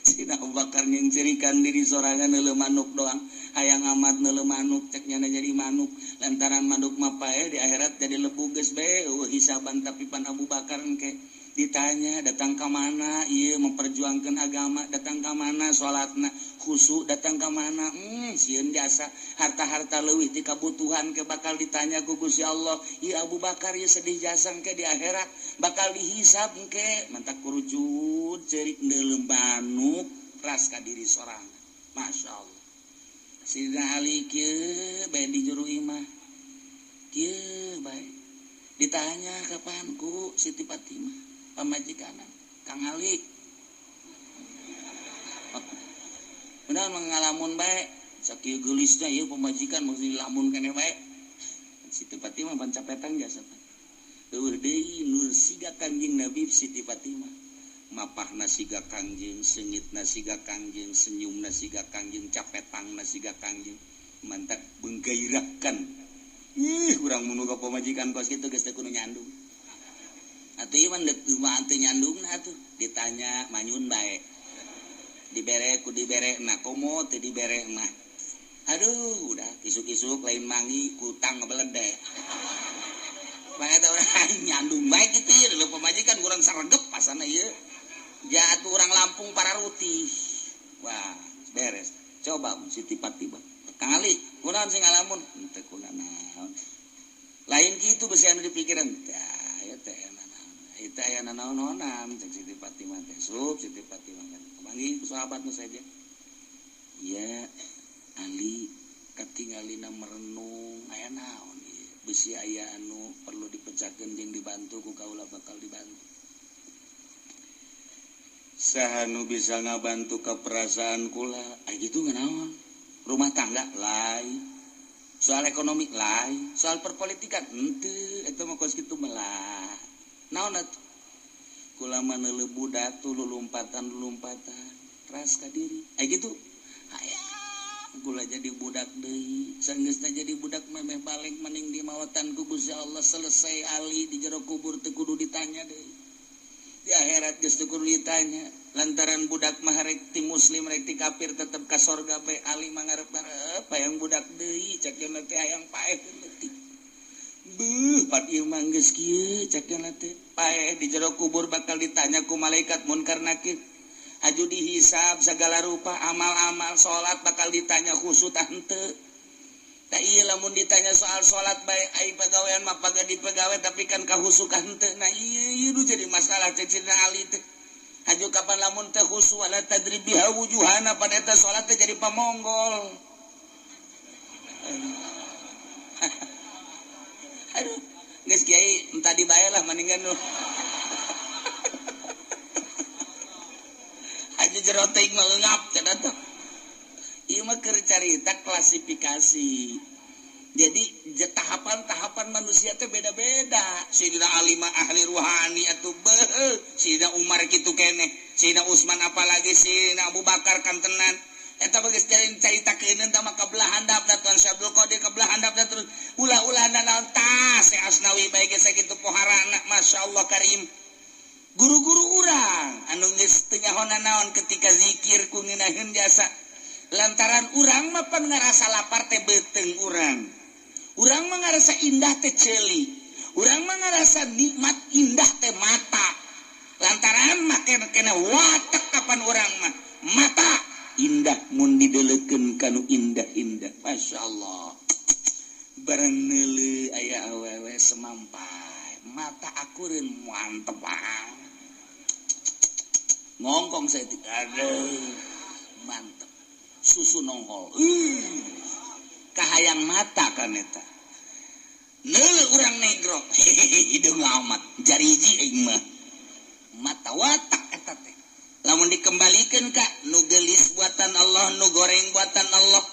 Speaker 1: Sidina Abu Bakar nyeuncerikan diri sorangan neuleuh manuk doang hayang amat neuleuh manuk cek nyana jadi manuk lantaran manuk mah pae di akhirat jadi lebu geus bae eueuh hisaban tapi pan Abu Bakar engke ditanya datang ka mana ieu memperjuangkan agama datang ka mana salatna khusyuk datang ka mana sieun jasa harta-harta leuwih ti kabutuhan ke bakal ditanya ku Gusti Allah ieu Abu Bakar ieu sedih jasa engke di akhirat bakal dihisab engke mantak kurujud ceurik neuleuh manuk ras ka diri sorangan. Masya Allah Sidina Ali kieu bae di juru imah kieu bae ditanya kapan ku Siti Fatimah pamajikan Kang Ali benar mengalamun bae Sakieu geulisna ieu pamajikan mesti lamun keneh bae. Siti Fatimah pan capetang jasa. Eueuh deui nu siga Kangjeng Nabi Siti Fatimah. Mapahna siga Kangjeng, seungitna siga Kangjeng, senyumna siga Kangjeng, capetangna siga Kangjeng. Mantak menggairahkan. Ih, urang mun boga pamajikan kos kitu geus teu kudu nyandung. Atuh ieu mah mah teu nyandungna atuh, ditanya manyun bae. Dibere ku dibere na komo teu dibere mah. Aduh, udah isuk-isuk lain mangi kutang ngebeledek. Bae eta urang nyandung bae kitu ieu pamajikan kurang saregep pasana ieu. Jatuh orang Lampung para rutih. Wah, beres. Coba Siti Fatimah. Kang Ali, kunaon sing ngalamun? Henteu kunaon. Lain kitu besi anu dipikiran. Tah, ieu teh naon. Itu aya nanaon-naonan cek Siti Fatimah teh. Sup Siti Fatimah kan. Kemangi ku sahabat nu saja. Iya, Ali katingalina merenung aya naon ieu. Besi aya anu perlu dipecahkeun jeung dibantu ku kaula bakal dibantu. Saha nu bisa ngabantu ka perasaan kula? Ai kitu naon? Rumah tangga lain, soal ekonomi lain, soal perpolitikan henteu, eta mah kos kitu melah. Naon atuh? Kula mah neuleuh budak tuh lulumpatan-lulumpatan, ras ka diri. Ai kitu. Hayang kula jadi budak deui, sanggeusna jadi budak memeh balik maning di mawatan ku Gusti Allah selesai ali di jero kubur teu kudu ditanya deui. Di akhirat geus teu kudu ditanya lantaran budak mah rek ti muslim rek ti kafir tetep ka sorga bae ali mah ngarep-ngarep hayang budak deui cek yeuna teh hayang paeh leutik. Beuh pat ieu mah geus kieu cek yeuna teh paeh di jero kubur bakal ditanya ku malaikat munkar nakir. Aju dihisab segala rupa amal-amal salat bakal ditanya khusyuk tah henteu. Tah ieu lamun ditanya soal salat bae ai pagawean mah paga dipegawe tapi kan kahusukan henteu. Nah ieu ieu jadi masalah cek Sidina Ali teh. Aju kapan lamun teh khusyuk wala tadrib biha wujuhana pan eta salat teh jadi pamonggol. Aduh, geus kiai entah dibae lah mendingan nu. Aju jero teuing mah eungap cenah teh. Ieu mah keur carita klasifikasi. Jadi tahapan-tahapan manusia teh beda-beda. Sayyidina Ali mah ahli ruhani atuh beuh, Sayyidina Umar kitu keneh, Sayyidina Utsman apalagi Sayyidina Abu Bakar kantenan. Eta mah geus caritakeun tah mah kabelah handap da Tuan Syekh Abdul Qadir kabelah handap da terus ulah-ulah naon tah Syekh Asnawi bae geus sakitu poharana masyaallah karim. Guru-guru urang anu geus teu nyaho naon ketika zikir ku ngeunaheun jasa. Lantaran urang mah pan ngarasa lapar teh beuteung urang. Urang mah ngarasa indah teh ceuli. Urang mah ngarasa nikmat indah teh mata. Lantaran mah kena watek kapan urang mah mata indah mun dideulekeun kanu indah-indah. Masyaallah. Barang neuleuh aya awewe semampai, mata akureun mantep banget. Ngongkong saya aduh mantep. Susu nongol. Kahayang mata kan eta. Neuleuh urang negro. Hideung amat jariji aing mah. Mata watak eta teh. Lamun dikembalikeun ka nu geulis buatan Allah, nu goreng buatan Allah.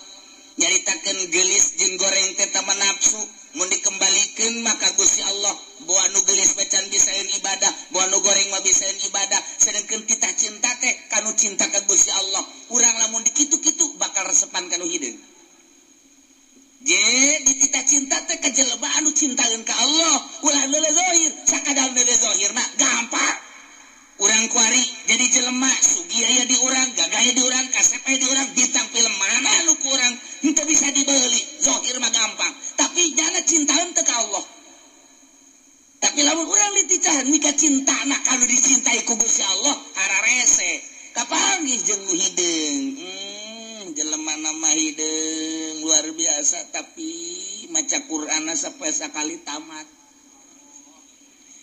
Speaker 1: Nyaritakeun geulis jeung goreng teh tama nafsu. Mun dikembalikeun maka Gusti Allah boa nu geulis macan bisaeun ibadah, boa nu goreng mah bisaeun ibadah. Sedengkeun titah cinta teh kanu cinta ka Gusti Allah. Urang lamun dikitu-kitu bakal resepan kanu hideung. Je dititah cinta teh ka jelema anu cintaeun ka Allah, ulah neuleuh zahir, sakadar neuleuh zahir mah gampang. Urang kuari jadi jelema sugih aya di urang, gagah aya di urang, kasep aya di urang, bintang film mana anu ku urang henteu bisa dibeli, zahir mah gampang. Tapi jana cintaeun teh ka Allah. Tapi lamun urang dititah mika cintana kanu dicintai ku Gusti Allah, hararese. Kapanggih jeung nu hideung. Jelema nama hideung luar biasa tapi maca Qur'anna sapoe sakali tamat.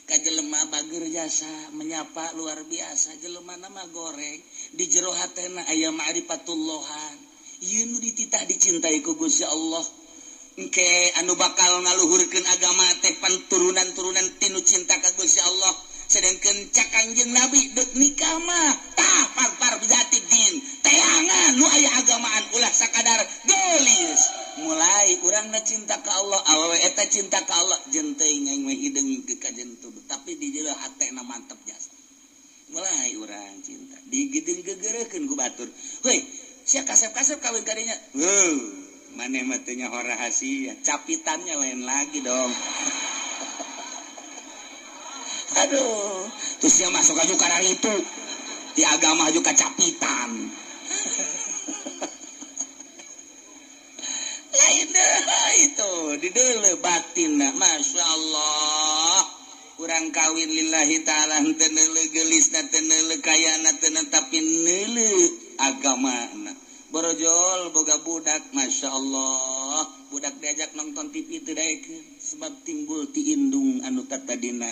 Speaker 1: Ka jelema bager jasa menyapa luar biasa jelema nama goreng di jero hatena aya ma'rifatullahan. Ieu nu dititah dicintai ku Gusti Allah. Engke anu bakal ngaluhurkeun agama teh pan turunan-turunan tinu cinta ka Gusti Allah. Sedangkan cak Kangjeng Nabi dek nikah mah tah pagpar bizati din teangan nu aya agamaan ulah sakadar geulis. Mulai urangna cinta ka Allah, awewe eta cinta ka Allah, jeung teuing aing mah hideung ke kajentu, tapi di jero hatena mantep jasa. Mulai urang cinta digideung gegereukeun ku batur. Heuy, sia kasep-kasep kawin kadinya. Heuh, maneh mah teu nyaho rahasia, capitannya lain lagi dong. Aduh, terus dia masuk aja karena itu di agama juga capitan. Lain deh itu di dulu batin, masya Allah. Kurang kawin lillahi ta'ala henteu neuleuh geulisna, teu neuleuh kayana, teu tapi neuleuh agamana. Borojol boga budak, masya Allah. Budak diajak nonton TV teu daekeun sebab timbul ti indung anu tatadina.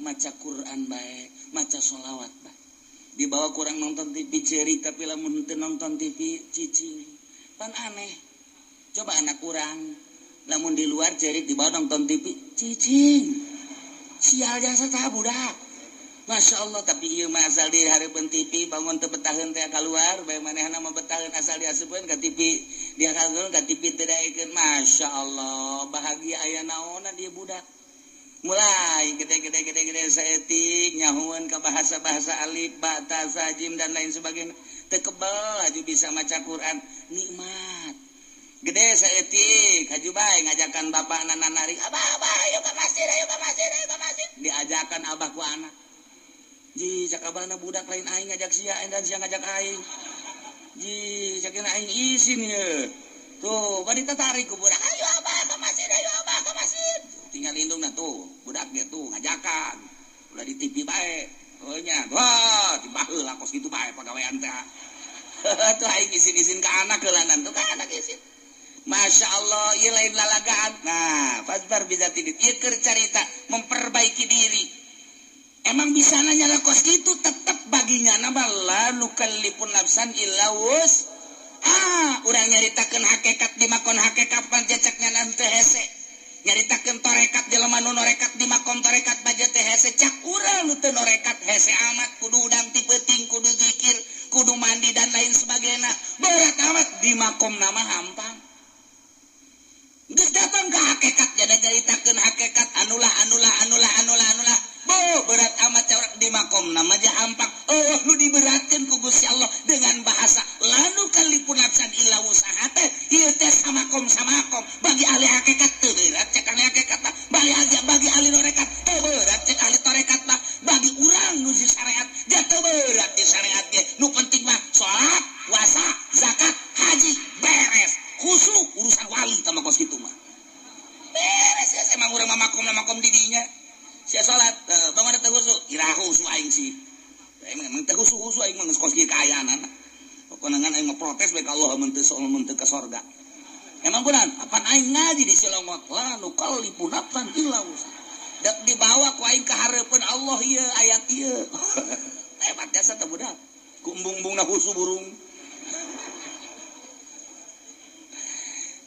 Speaker 1: Maca Quran bae, maca sholawat bae. Dibawa kurang nonton TV ceri, tapi lamun teu nonton TV cicing. Pan aneh. Coba anak kurang lamun di luar ceri dibawa nonton TV cicing. Sial jasa tah budak. Masya Allah, tapi ieu mah asal di hareupeun TV bangun teu betaheun teh kaluar, bae manehna mah betaheun asal diasupkeun ka TV, diakalkeun ka TV teu daekeun. Masya Allah, bahagia aya naonna dia budak. Mulai gede-gede-gede-gede saetik nyahuan ke bahasa-bahasa alif, ba, ta, sa, jim dan lain sebagainya. Teu kebel haju bisa maca Quran, nikmat. Gede saetik haju bae ngajakan bapakna narik, "Abah, abah, ayo ka masjid, ayo ka masjid, ayo ka masjid." Diajakan abah ku anak. Ji, cak abahna budak lain aing ngajak sia dan sia ngajak aing. Ji, cak aing isin ye. Tuh, bari tatarik ku budak, "Ayo abah ka masjid, ayo abah ka masjid." Tinggal lindung nah tuh budaknya tuh ngajakan udah di TV bae oh nya wah tiba heula kos kitu bae pagawean teh tuh aing isin-isin ka anak heulanan tuh ka anak isin. Masya Allah, ieu lain lalagaan. Nah, fasbar bisa tidit ieu keur carita memperbaiki diri. Emang bisa nanya lah kos kitu tetep baginya nama la nukallifun nafsan illa wus. Ah, urang nyaritakeun hakikat di makon hakikat panjeceknya nanti hese. Nyaritakeun torekat jelema nu norekat di makom torekat baja teh hese cak urang nu teu norekat hese amat kudu udang ti peuting kudu zikir kudu mandi dan lain sebagainya berat amat di makom nama hampang geus datang ka hakikat jadi nyaritakeun hakikat anulah anulah anulah anulah anulah bo berat amat cak di makom nama aja hampang oh nu diberatkeun ku Gusti Allah dengan bahasa lanu kalipun nafsan illa wusaha teh ieu teh samakom samakom bagi ahli hakikat teu berat cek ahli hakikat mah bagi ahli tarekat teu berat cek ahli tarekat mah bagi urang nu di syariat dia teu berat di syariat ge nu penting mah salat puasa zakat haji beres khusyuk urusan wali tah mah kos kitu mah beres ya emang urang mah makom makom di dinya sia salat bangun teu khusyuk iraha khusyuk aing sih emang teu khusyuk khusyuk aing mah geus kos kieu kaayaan pokona ngan aing mah protes bae ka Allah mun teu mun teu ka sorga. Emang kunaon? Apan aing ngaji di Silongot la nukallifu nafsan illa wus'aha. Dek dibawa ku aing ka hareupeun Allah ieu ayat ieu. Hebat jasa teh budak. Ku embung-embungna husu burung.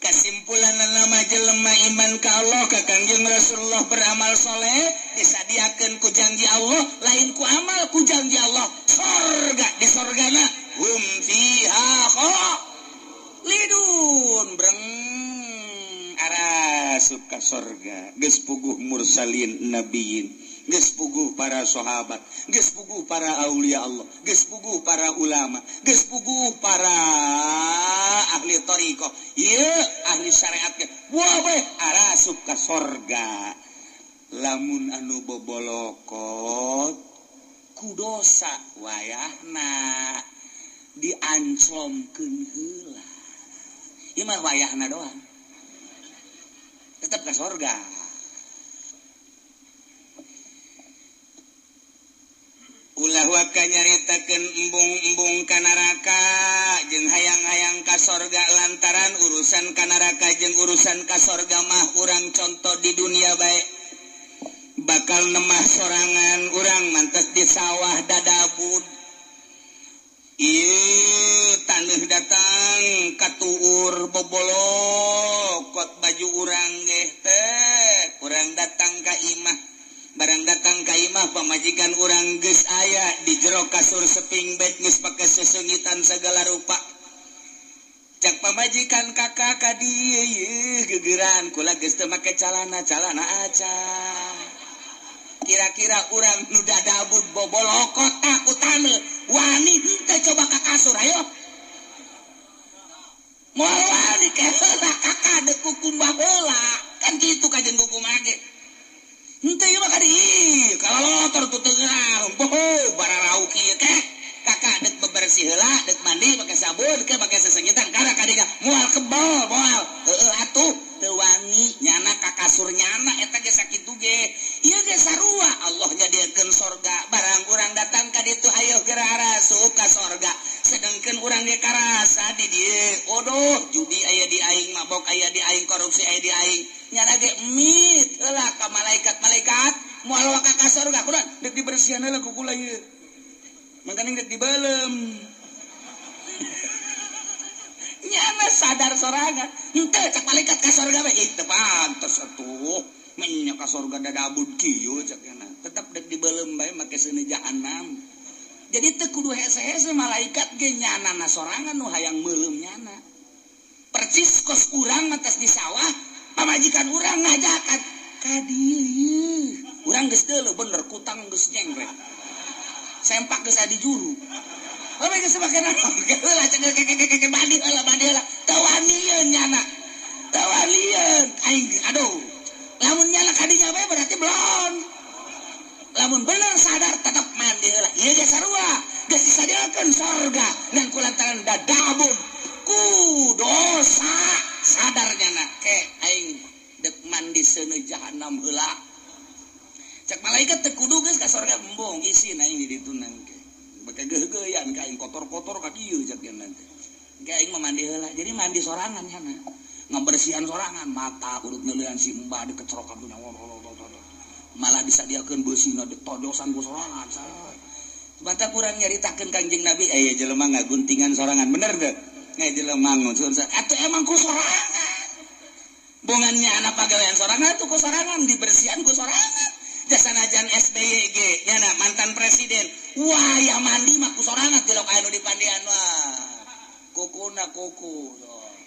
Speaker 1: Kesimpulan nama jelema iman ka Allah ka Kangjeng Rasulullah beramal soleh disadiakeun ku janji Allah lain ku amal ku janji Allah sorga di sorgana hum fiha khalidun breng arasup ka sorga geus puguh mursalin nabiyin geus puguh para sahabat geus puguh para aulia Allah geus puguh para ulama geus puguh para ahli thariqah ieu ahli syariat ge wah we arasup ka sorga lamun anu bobolokot ku dosa wayahna dianclomkeun heula ieu mah wayahna doang tetep ka sorga. Ulah waka nyaritakeun embung-embung ka neraka jeung hayang-hayang ka sorga lantaran urusan ka neraka jeung urusan ka sorga mah urang contoh di dunia bae bakal nemah sorangan urang mantes di sawah dadabud ieu taneuh datang katuur bobolokot baju urang geh teh urang datang ka imah Barang datang ka imah pamajikan urang geus aya di jero kasur seping bed geus pake sesengitan segala rupa. Cak pamajikan kakak ka dieu yeuh gegeran kula geus teu make calana, calana aca. Kira-kira urang nu dadabud bobolokot takutan wani henteu coba ka kasur ayo. Moal wani ke heula kakak deuk kukumbah heula. Kan kitu kajen kukumbah ge. Henteu ieu mah ka dieu kalalotor tuh teu geurang. Boho bararau kieu teh. Kakak dek bebersih heula, dek mandi pakai sabun, ke pakai sesengitan kana kadinya moal kebal moal. Heueuh atuh teu wangi nyana ka kasur nyana eta ge sakitu ge. Ieu ge sarua Allah nyadiakeun sorga, barang urang datang ka ditu hayoh geura arasup ka sorga. Sedengkeun urang ge karasa di dieu. Odoh judi aya di aing, mabok aya di aing, korupsi aya di aing. Nyana ge mit heula ka malaikat-malaikat moal waka ka sorga kunaon dek dibersihan heula ku kula ieu. Makanya dek dibelem. Nyana sadar sorangan. Henteu cak malaikat ka sorga we. Ih teu pantes atuh. Menya ka sorga dadabud kieu cak nyana. Tetep dek dibelem bae make seuneu jahanam. Jadi teu kudu hese-hese malaikat ge nyanana sorangan nu hayang meuleum nyana. Percis kos urang mah tos di sawah, pamajikan urang ngajakan ka dieu. Urang geus deuleu bener kutang geus nyengkrek. Sempak geus aya di juru. Bae geus make naon? Heula cek ke mandi heula mandi heula. Teu wanian nyana. Teu wanian aing aduh. Lamun nyana kadinya bae berarti belon. Lamun bener sadar tetep mandi heula. Ieu ge sarua. Geus disadiakeun sorga ngan kulantaran dadabun ku dosa sadar nyana ke aing dek mandi seuneu jahanam heula. Cak malaikat teu kudu geus ka sorga embung isin aing di ditu nangke. Bake geugeuyan ka aing kotor-kotor ka dieu cak nya teh. Ke aing mah mandi heula. Jadi mandi sorangan nyana. Ngabersihan sorangan mata urut neuleuan si embah dikecerokan tuh nyawa. Malah disadiakeun beusina ditojosan ku sorangan. Mata kurang nyaritakeun Kangjeng Nabi aya jelema ngaguntingan sorangan bener teu? Nya jelema nguncun atuh emang ku sorangan. Bongannya anak pagawean sorangan atuh ku sorangan dibersihan ku sorangan. Jasanajan SBY ge nyana mantan presiden. Wah, ya mandi mah ku sorangan tilok anu di pandian wah. Kukuna kuku.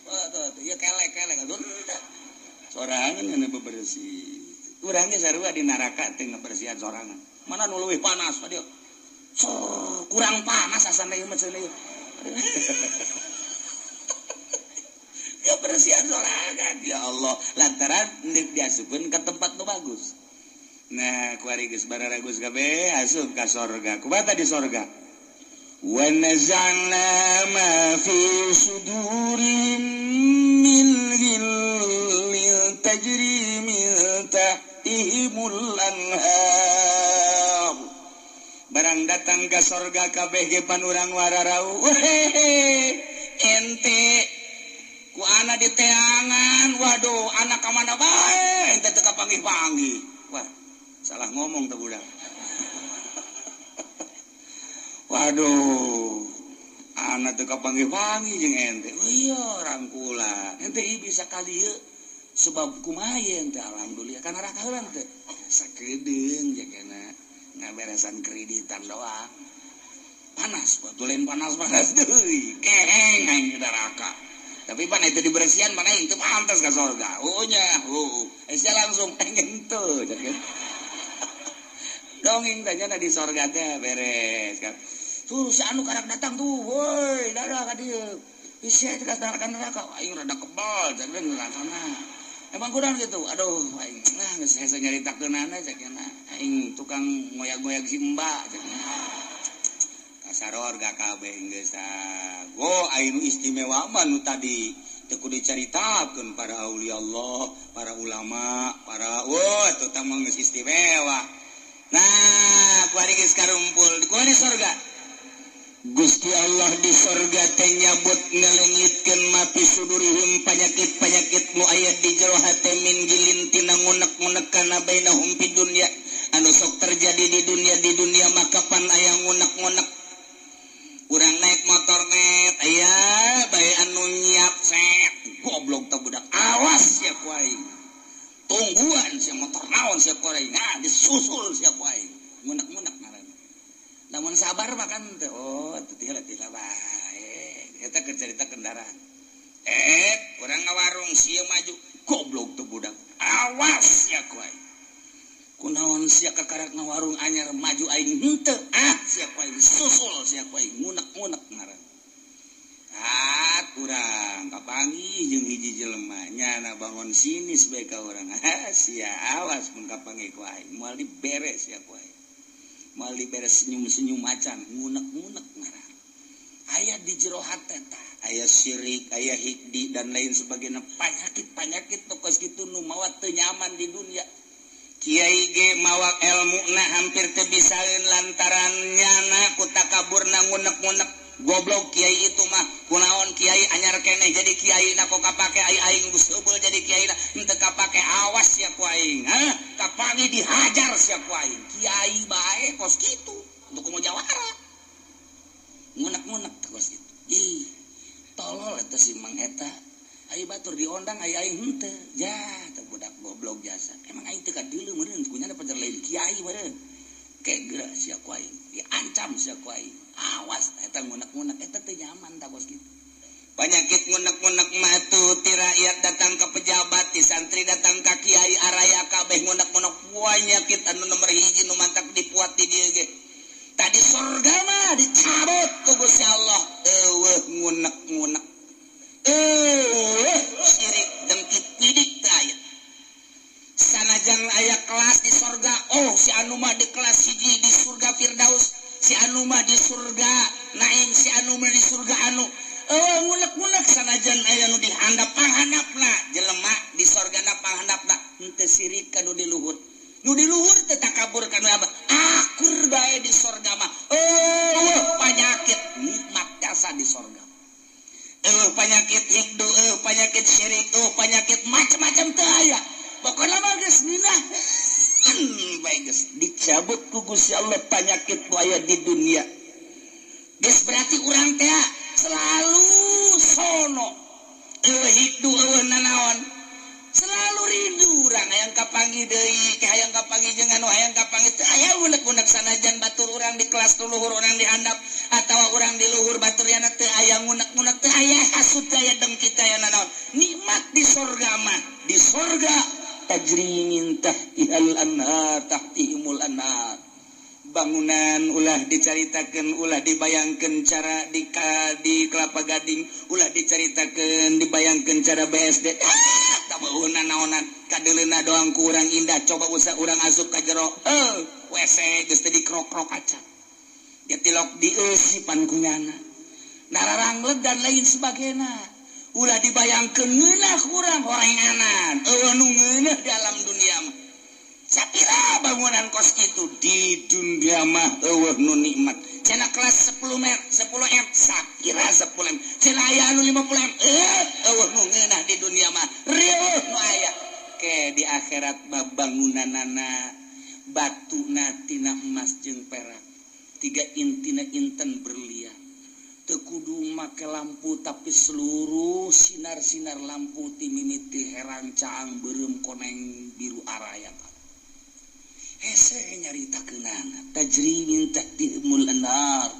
Speaker 1: Tuh, ya kelek-kelek atuh. Sorangan nyana bebersih. Urang ge sarua di neraka teh ngabersihan sorangan. Mana nu leuwih panas tadi? Kurang panas asana ieu mah cenah ieu. Ya bersihan sorangan ya Allah lantaran deuk diasupkeun ka tempat nu bagus. Nah, kuari geus bararagus kabeh asup ka sorga. Kumaha di sorga? Wa naza'na ma fi sudurihim min ghillin tajri min tahtihimul anhar. Barang datang ka sorga kabeh ge pan urang wararau. Ente ku ana diteangan, waduh anak ka mana bae ente teu kapanggih-panggih. Wah, salah ngomong tuh budak. Waduh, anak teu kapanggih-panggih jeung ente. Oh iya, rangkula. Ente ieu bisa ka dieu sebab kumaha ente alhamdulillah kana neraka heula teh. Sakedeung jagana ngaberesan kreditan doang. Panas, batulen panas-panas deui. Keheng aing di neraka. Tapi pan itu dibersihan mana itu pantas ka sorga. Oh nya, oh. Sia langsung pengen teu. Dongeng tanya di sorga teh beres kan. Tuh si anu karak datang tuh, woi, dadah ka dieu. Sia teh ka neraka, aing rada kebal cak neraka. Emang kurang gitu. Aduh, aing nah geus hese nyaritakeunana cak nya. Aing tukang ngoyag-ngoyag si Mbak cak nya. Kasarorga kabeh geus ah. Go aing istimewa mah nu tadi teu kudu dicaritakeun para aulia Allah, para ulama, para wah eta mah geus istimewa. Nah, kuari geus karumpul, kuari sorga. Gusti Allah di sorga teh nyabut ngalengitkeun mapi sudurihim panyakit-panyakit nu aya di jero hate min gilin tina ngunek-ngunek kana bainahum fid dunya anu sok terjadi di dunia maka pan aya ngunek-ngunek. Urang naik motor net aya bae anu nyiap set goblok teh budak awas ya ku aing. Tungguan sia motor naon sia ku aing. Nah, disusul sia ku aing. Ngunek-ngunek ngaranna. Lamun sabar mah kan teh oh teu tila bae. Eta keur carita kendaraan. Urang ngawarung sia maju. Goblok tuh budak. Awas sia ku aing. Kunaon sia kakarak ngawarung anyar maju aing henteu. Ah sia ku aing susul sia ku aing ngunek-ngunek ngaranna. Ah kurang kapanggih jeung hiji jelema nyana bangun sinis bae ka urang. Ah sia awas mun kapanggih ku aing moal diberes sia ku aing. Moal diberes senyum-senyum macan ngunek-ngunek ngaran. Aya di jero hate tah, aya syirik, aya hikdi dan lain sebagainya, panyakit-panyakit nu kos kitu nu mawa teu nyaman di dunia. Kiai ge mawa elmuna hampir teu bisaeun lantaran nyana ku takaburna ngunek-ngunek. Goblok kiai itu mah kunaon kiai anyar keneh jadi kiai na kok kapake ai aing geus eubeul jadi kiai na henteu kapake awas sia ku aing. Hah kapangi dihajar sia ku aing. Kiai bae kos kitu untuk kumaha jawara. Ngunek-ngunek kos kitu. Ih tolol eta si Mang eta. Ai batur diondang ai aing henteu. Ja teh budak goblok jasa. Emang aing teu kadeuleu meureun kunyana pajar lain kiai meureun. Ke geura sia ku aing. Diancam sia ku aing. Awas eta ngunek-ngunek eta teu nyaman tah bos kitu. Panyakit ngunek-ngunek mah tuh ti rakyat datang ke pejabat, ti santri datang ka kiai araya kabeh ngunek-ngunek panyakit anu nomor hiji nu mantak dipuat di dieu ge. Tadi surga mah dicabut ku Gusti Allah. Eueuh ngunek-ngunek. Eueuh syirik dengki pidik teh aya. Sanajan aya kelas di surga, oh si anu mah di kelas hiji di surga Firdaus, si anu mah di surga Naim, si anu mah di surga anu. Ngunek-ngunek sanajan aya nu dihandap panghandapna jelema di sorgana panghandapna henteu sirik ka nu di luhur. Nu di luhur teh takabur ka nu abah. Akur bae di sorga mah. Panyakit nikmat jasa di sorga. Panyakit hikdu, panyakit syirik, panyakit macam-macam teu aya. Pokona mah geus nginah. Bae geus dicabut ku Gusti Allah panyakit nu aya di dunia. Geus berarti urang teh selalu sono. Eueuh hikdu eueuh nanaon. Selalu rindu urang hayang kapanggih deui, hayang kapanggih jeung anu hayang kapanggih teu aya unek-unek sanajan batur urang di kelas luhur urang di handap atawa urang di luhur batur yana teu aya ngunek-ngunek teu aya hasud teu aya dengki teu aya nanaon. Nikmat di sorga mah, di sorga tajri min tahtihal anhar tahtihimul anhar. Bangunan ulah dicaritakeun, ulah dibayangkeun cara di Kelapa Gading, ulah dicaritakeun dibayangkeun cara BSD. Tabeuheuna naonan kadeuleuna doang ku urang indah, coba usah urang asup ka jero. WC geus teh dikrok-krok acan. Dia tilok dieusipan ku nyana. Nararangleug dan lain sebagainya. Ulah dibayangkeun ngeunah urang horenganan. Eueuh nu ngeunah di alam dunia mah. Sapira bangunan kos kitu di dunia mah eueuh nu nikmat. Cenah kelas 10 m, 10 m, sapira 10 m. Cenah aya anu 50 m. Eueuh nu ngeunah di dunia mah. Rieuh nu aya. Ke di akhirat mah bangunanana batuna tina emas jeung perak. Tiga intina inten berlian. Teu kudu make lampu tapi seluruh sinar-sinar lampu ti mimiti herang caang beureum koneng biru araya. Hese nyaritakeunana tajri min tahtihimul anhar.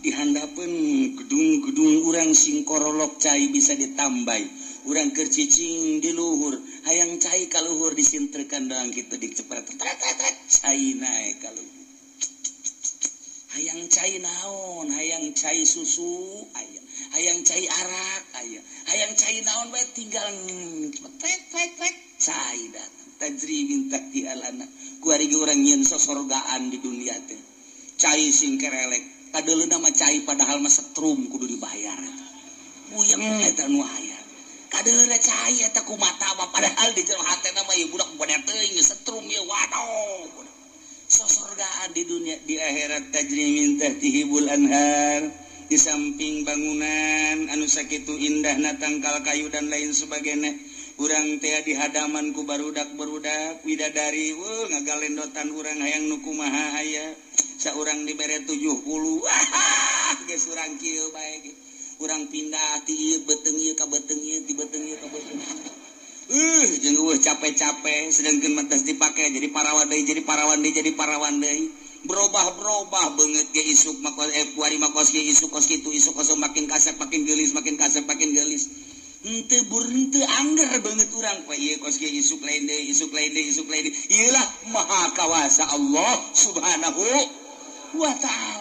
Speaker 1: Di handapeun gedung-gedung urang sing korolok cai bisa ditambai. Urang keur cicing di luhur, hayang cai ka luhur disintrekan doang kitu dicepret. Cai naek ka luhur. Hayang cai naon, hayang cai susu aya, hayang cai arak aya, hayang cai naon bae tinggal tet tet tet cai datang. Tajri min tahtihal anhar. Kuari ge urang nyieun sosorgaan di dunia teh. Cai sing kerelek, kadeuleuna mah cai padahal mah setrum kudu dibayar. Puyeng eta nu aya. Kadeuleuna cai eta ku mata mah padahal di jero hatena mah ieu budak bade teuing setrum ieu waduh. Sosorgaan di dunia, di akhirat tajri min tahtihimul anhar. Di samping bangunan anu sakitu indahna tangkal kayu dan lain sebagainya. Urang teh di hadaman ku barudak-barudak widadari ngagalendotan urang hayang nu kumaha aya. Saurang dibere 70. Wah, geus urang kieu bae ge. Urang pindah ti ieu beuteung ieu ka beuteung ieu ti beuteung ieu ka beuteung. Jeung eueuh capek-capek, sedangkan mah tos dipake jadi parawan deui, jadi parawan deui, jadi parawan deui, berubah-berubah banget ge. Isuk mah kuari mah kos kieu, isuk kos kitu, isuk kos, makin kasep makin geulis, makin kasep makin geulis. Henteu bur, henteu angger banget urang pak ieu kos kieu, isuk lain deui, isuk lain deui, isuk lain deui. Ieulah maha kawasa Allah Subhanahu wa Ta'ala.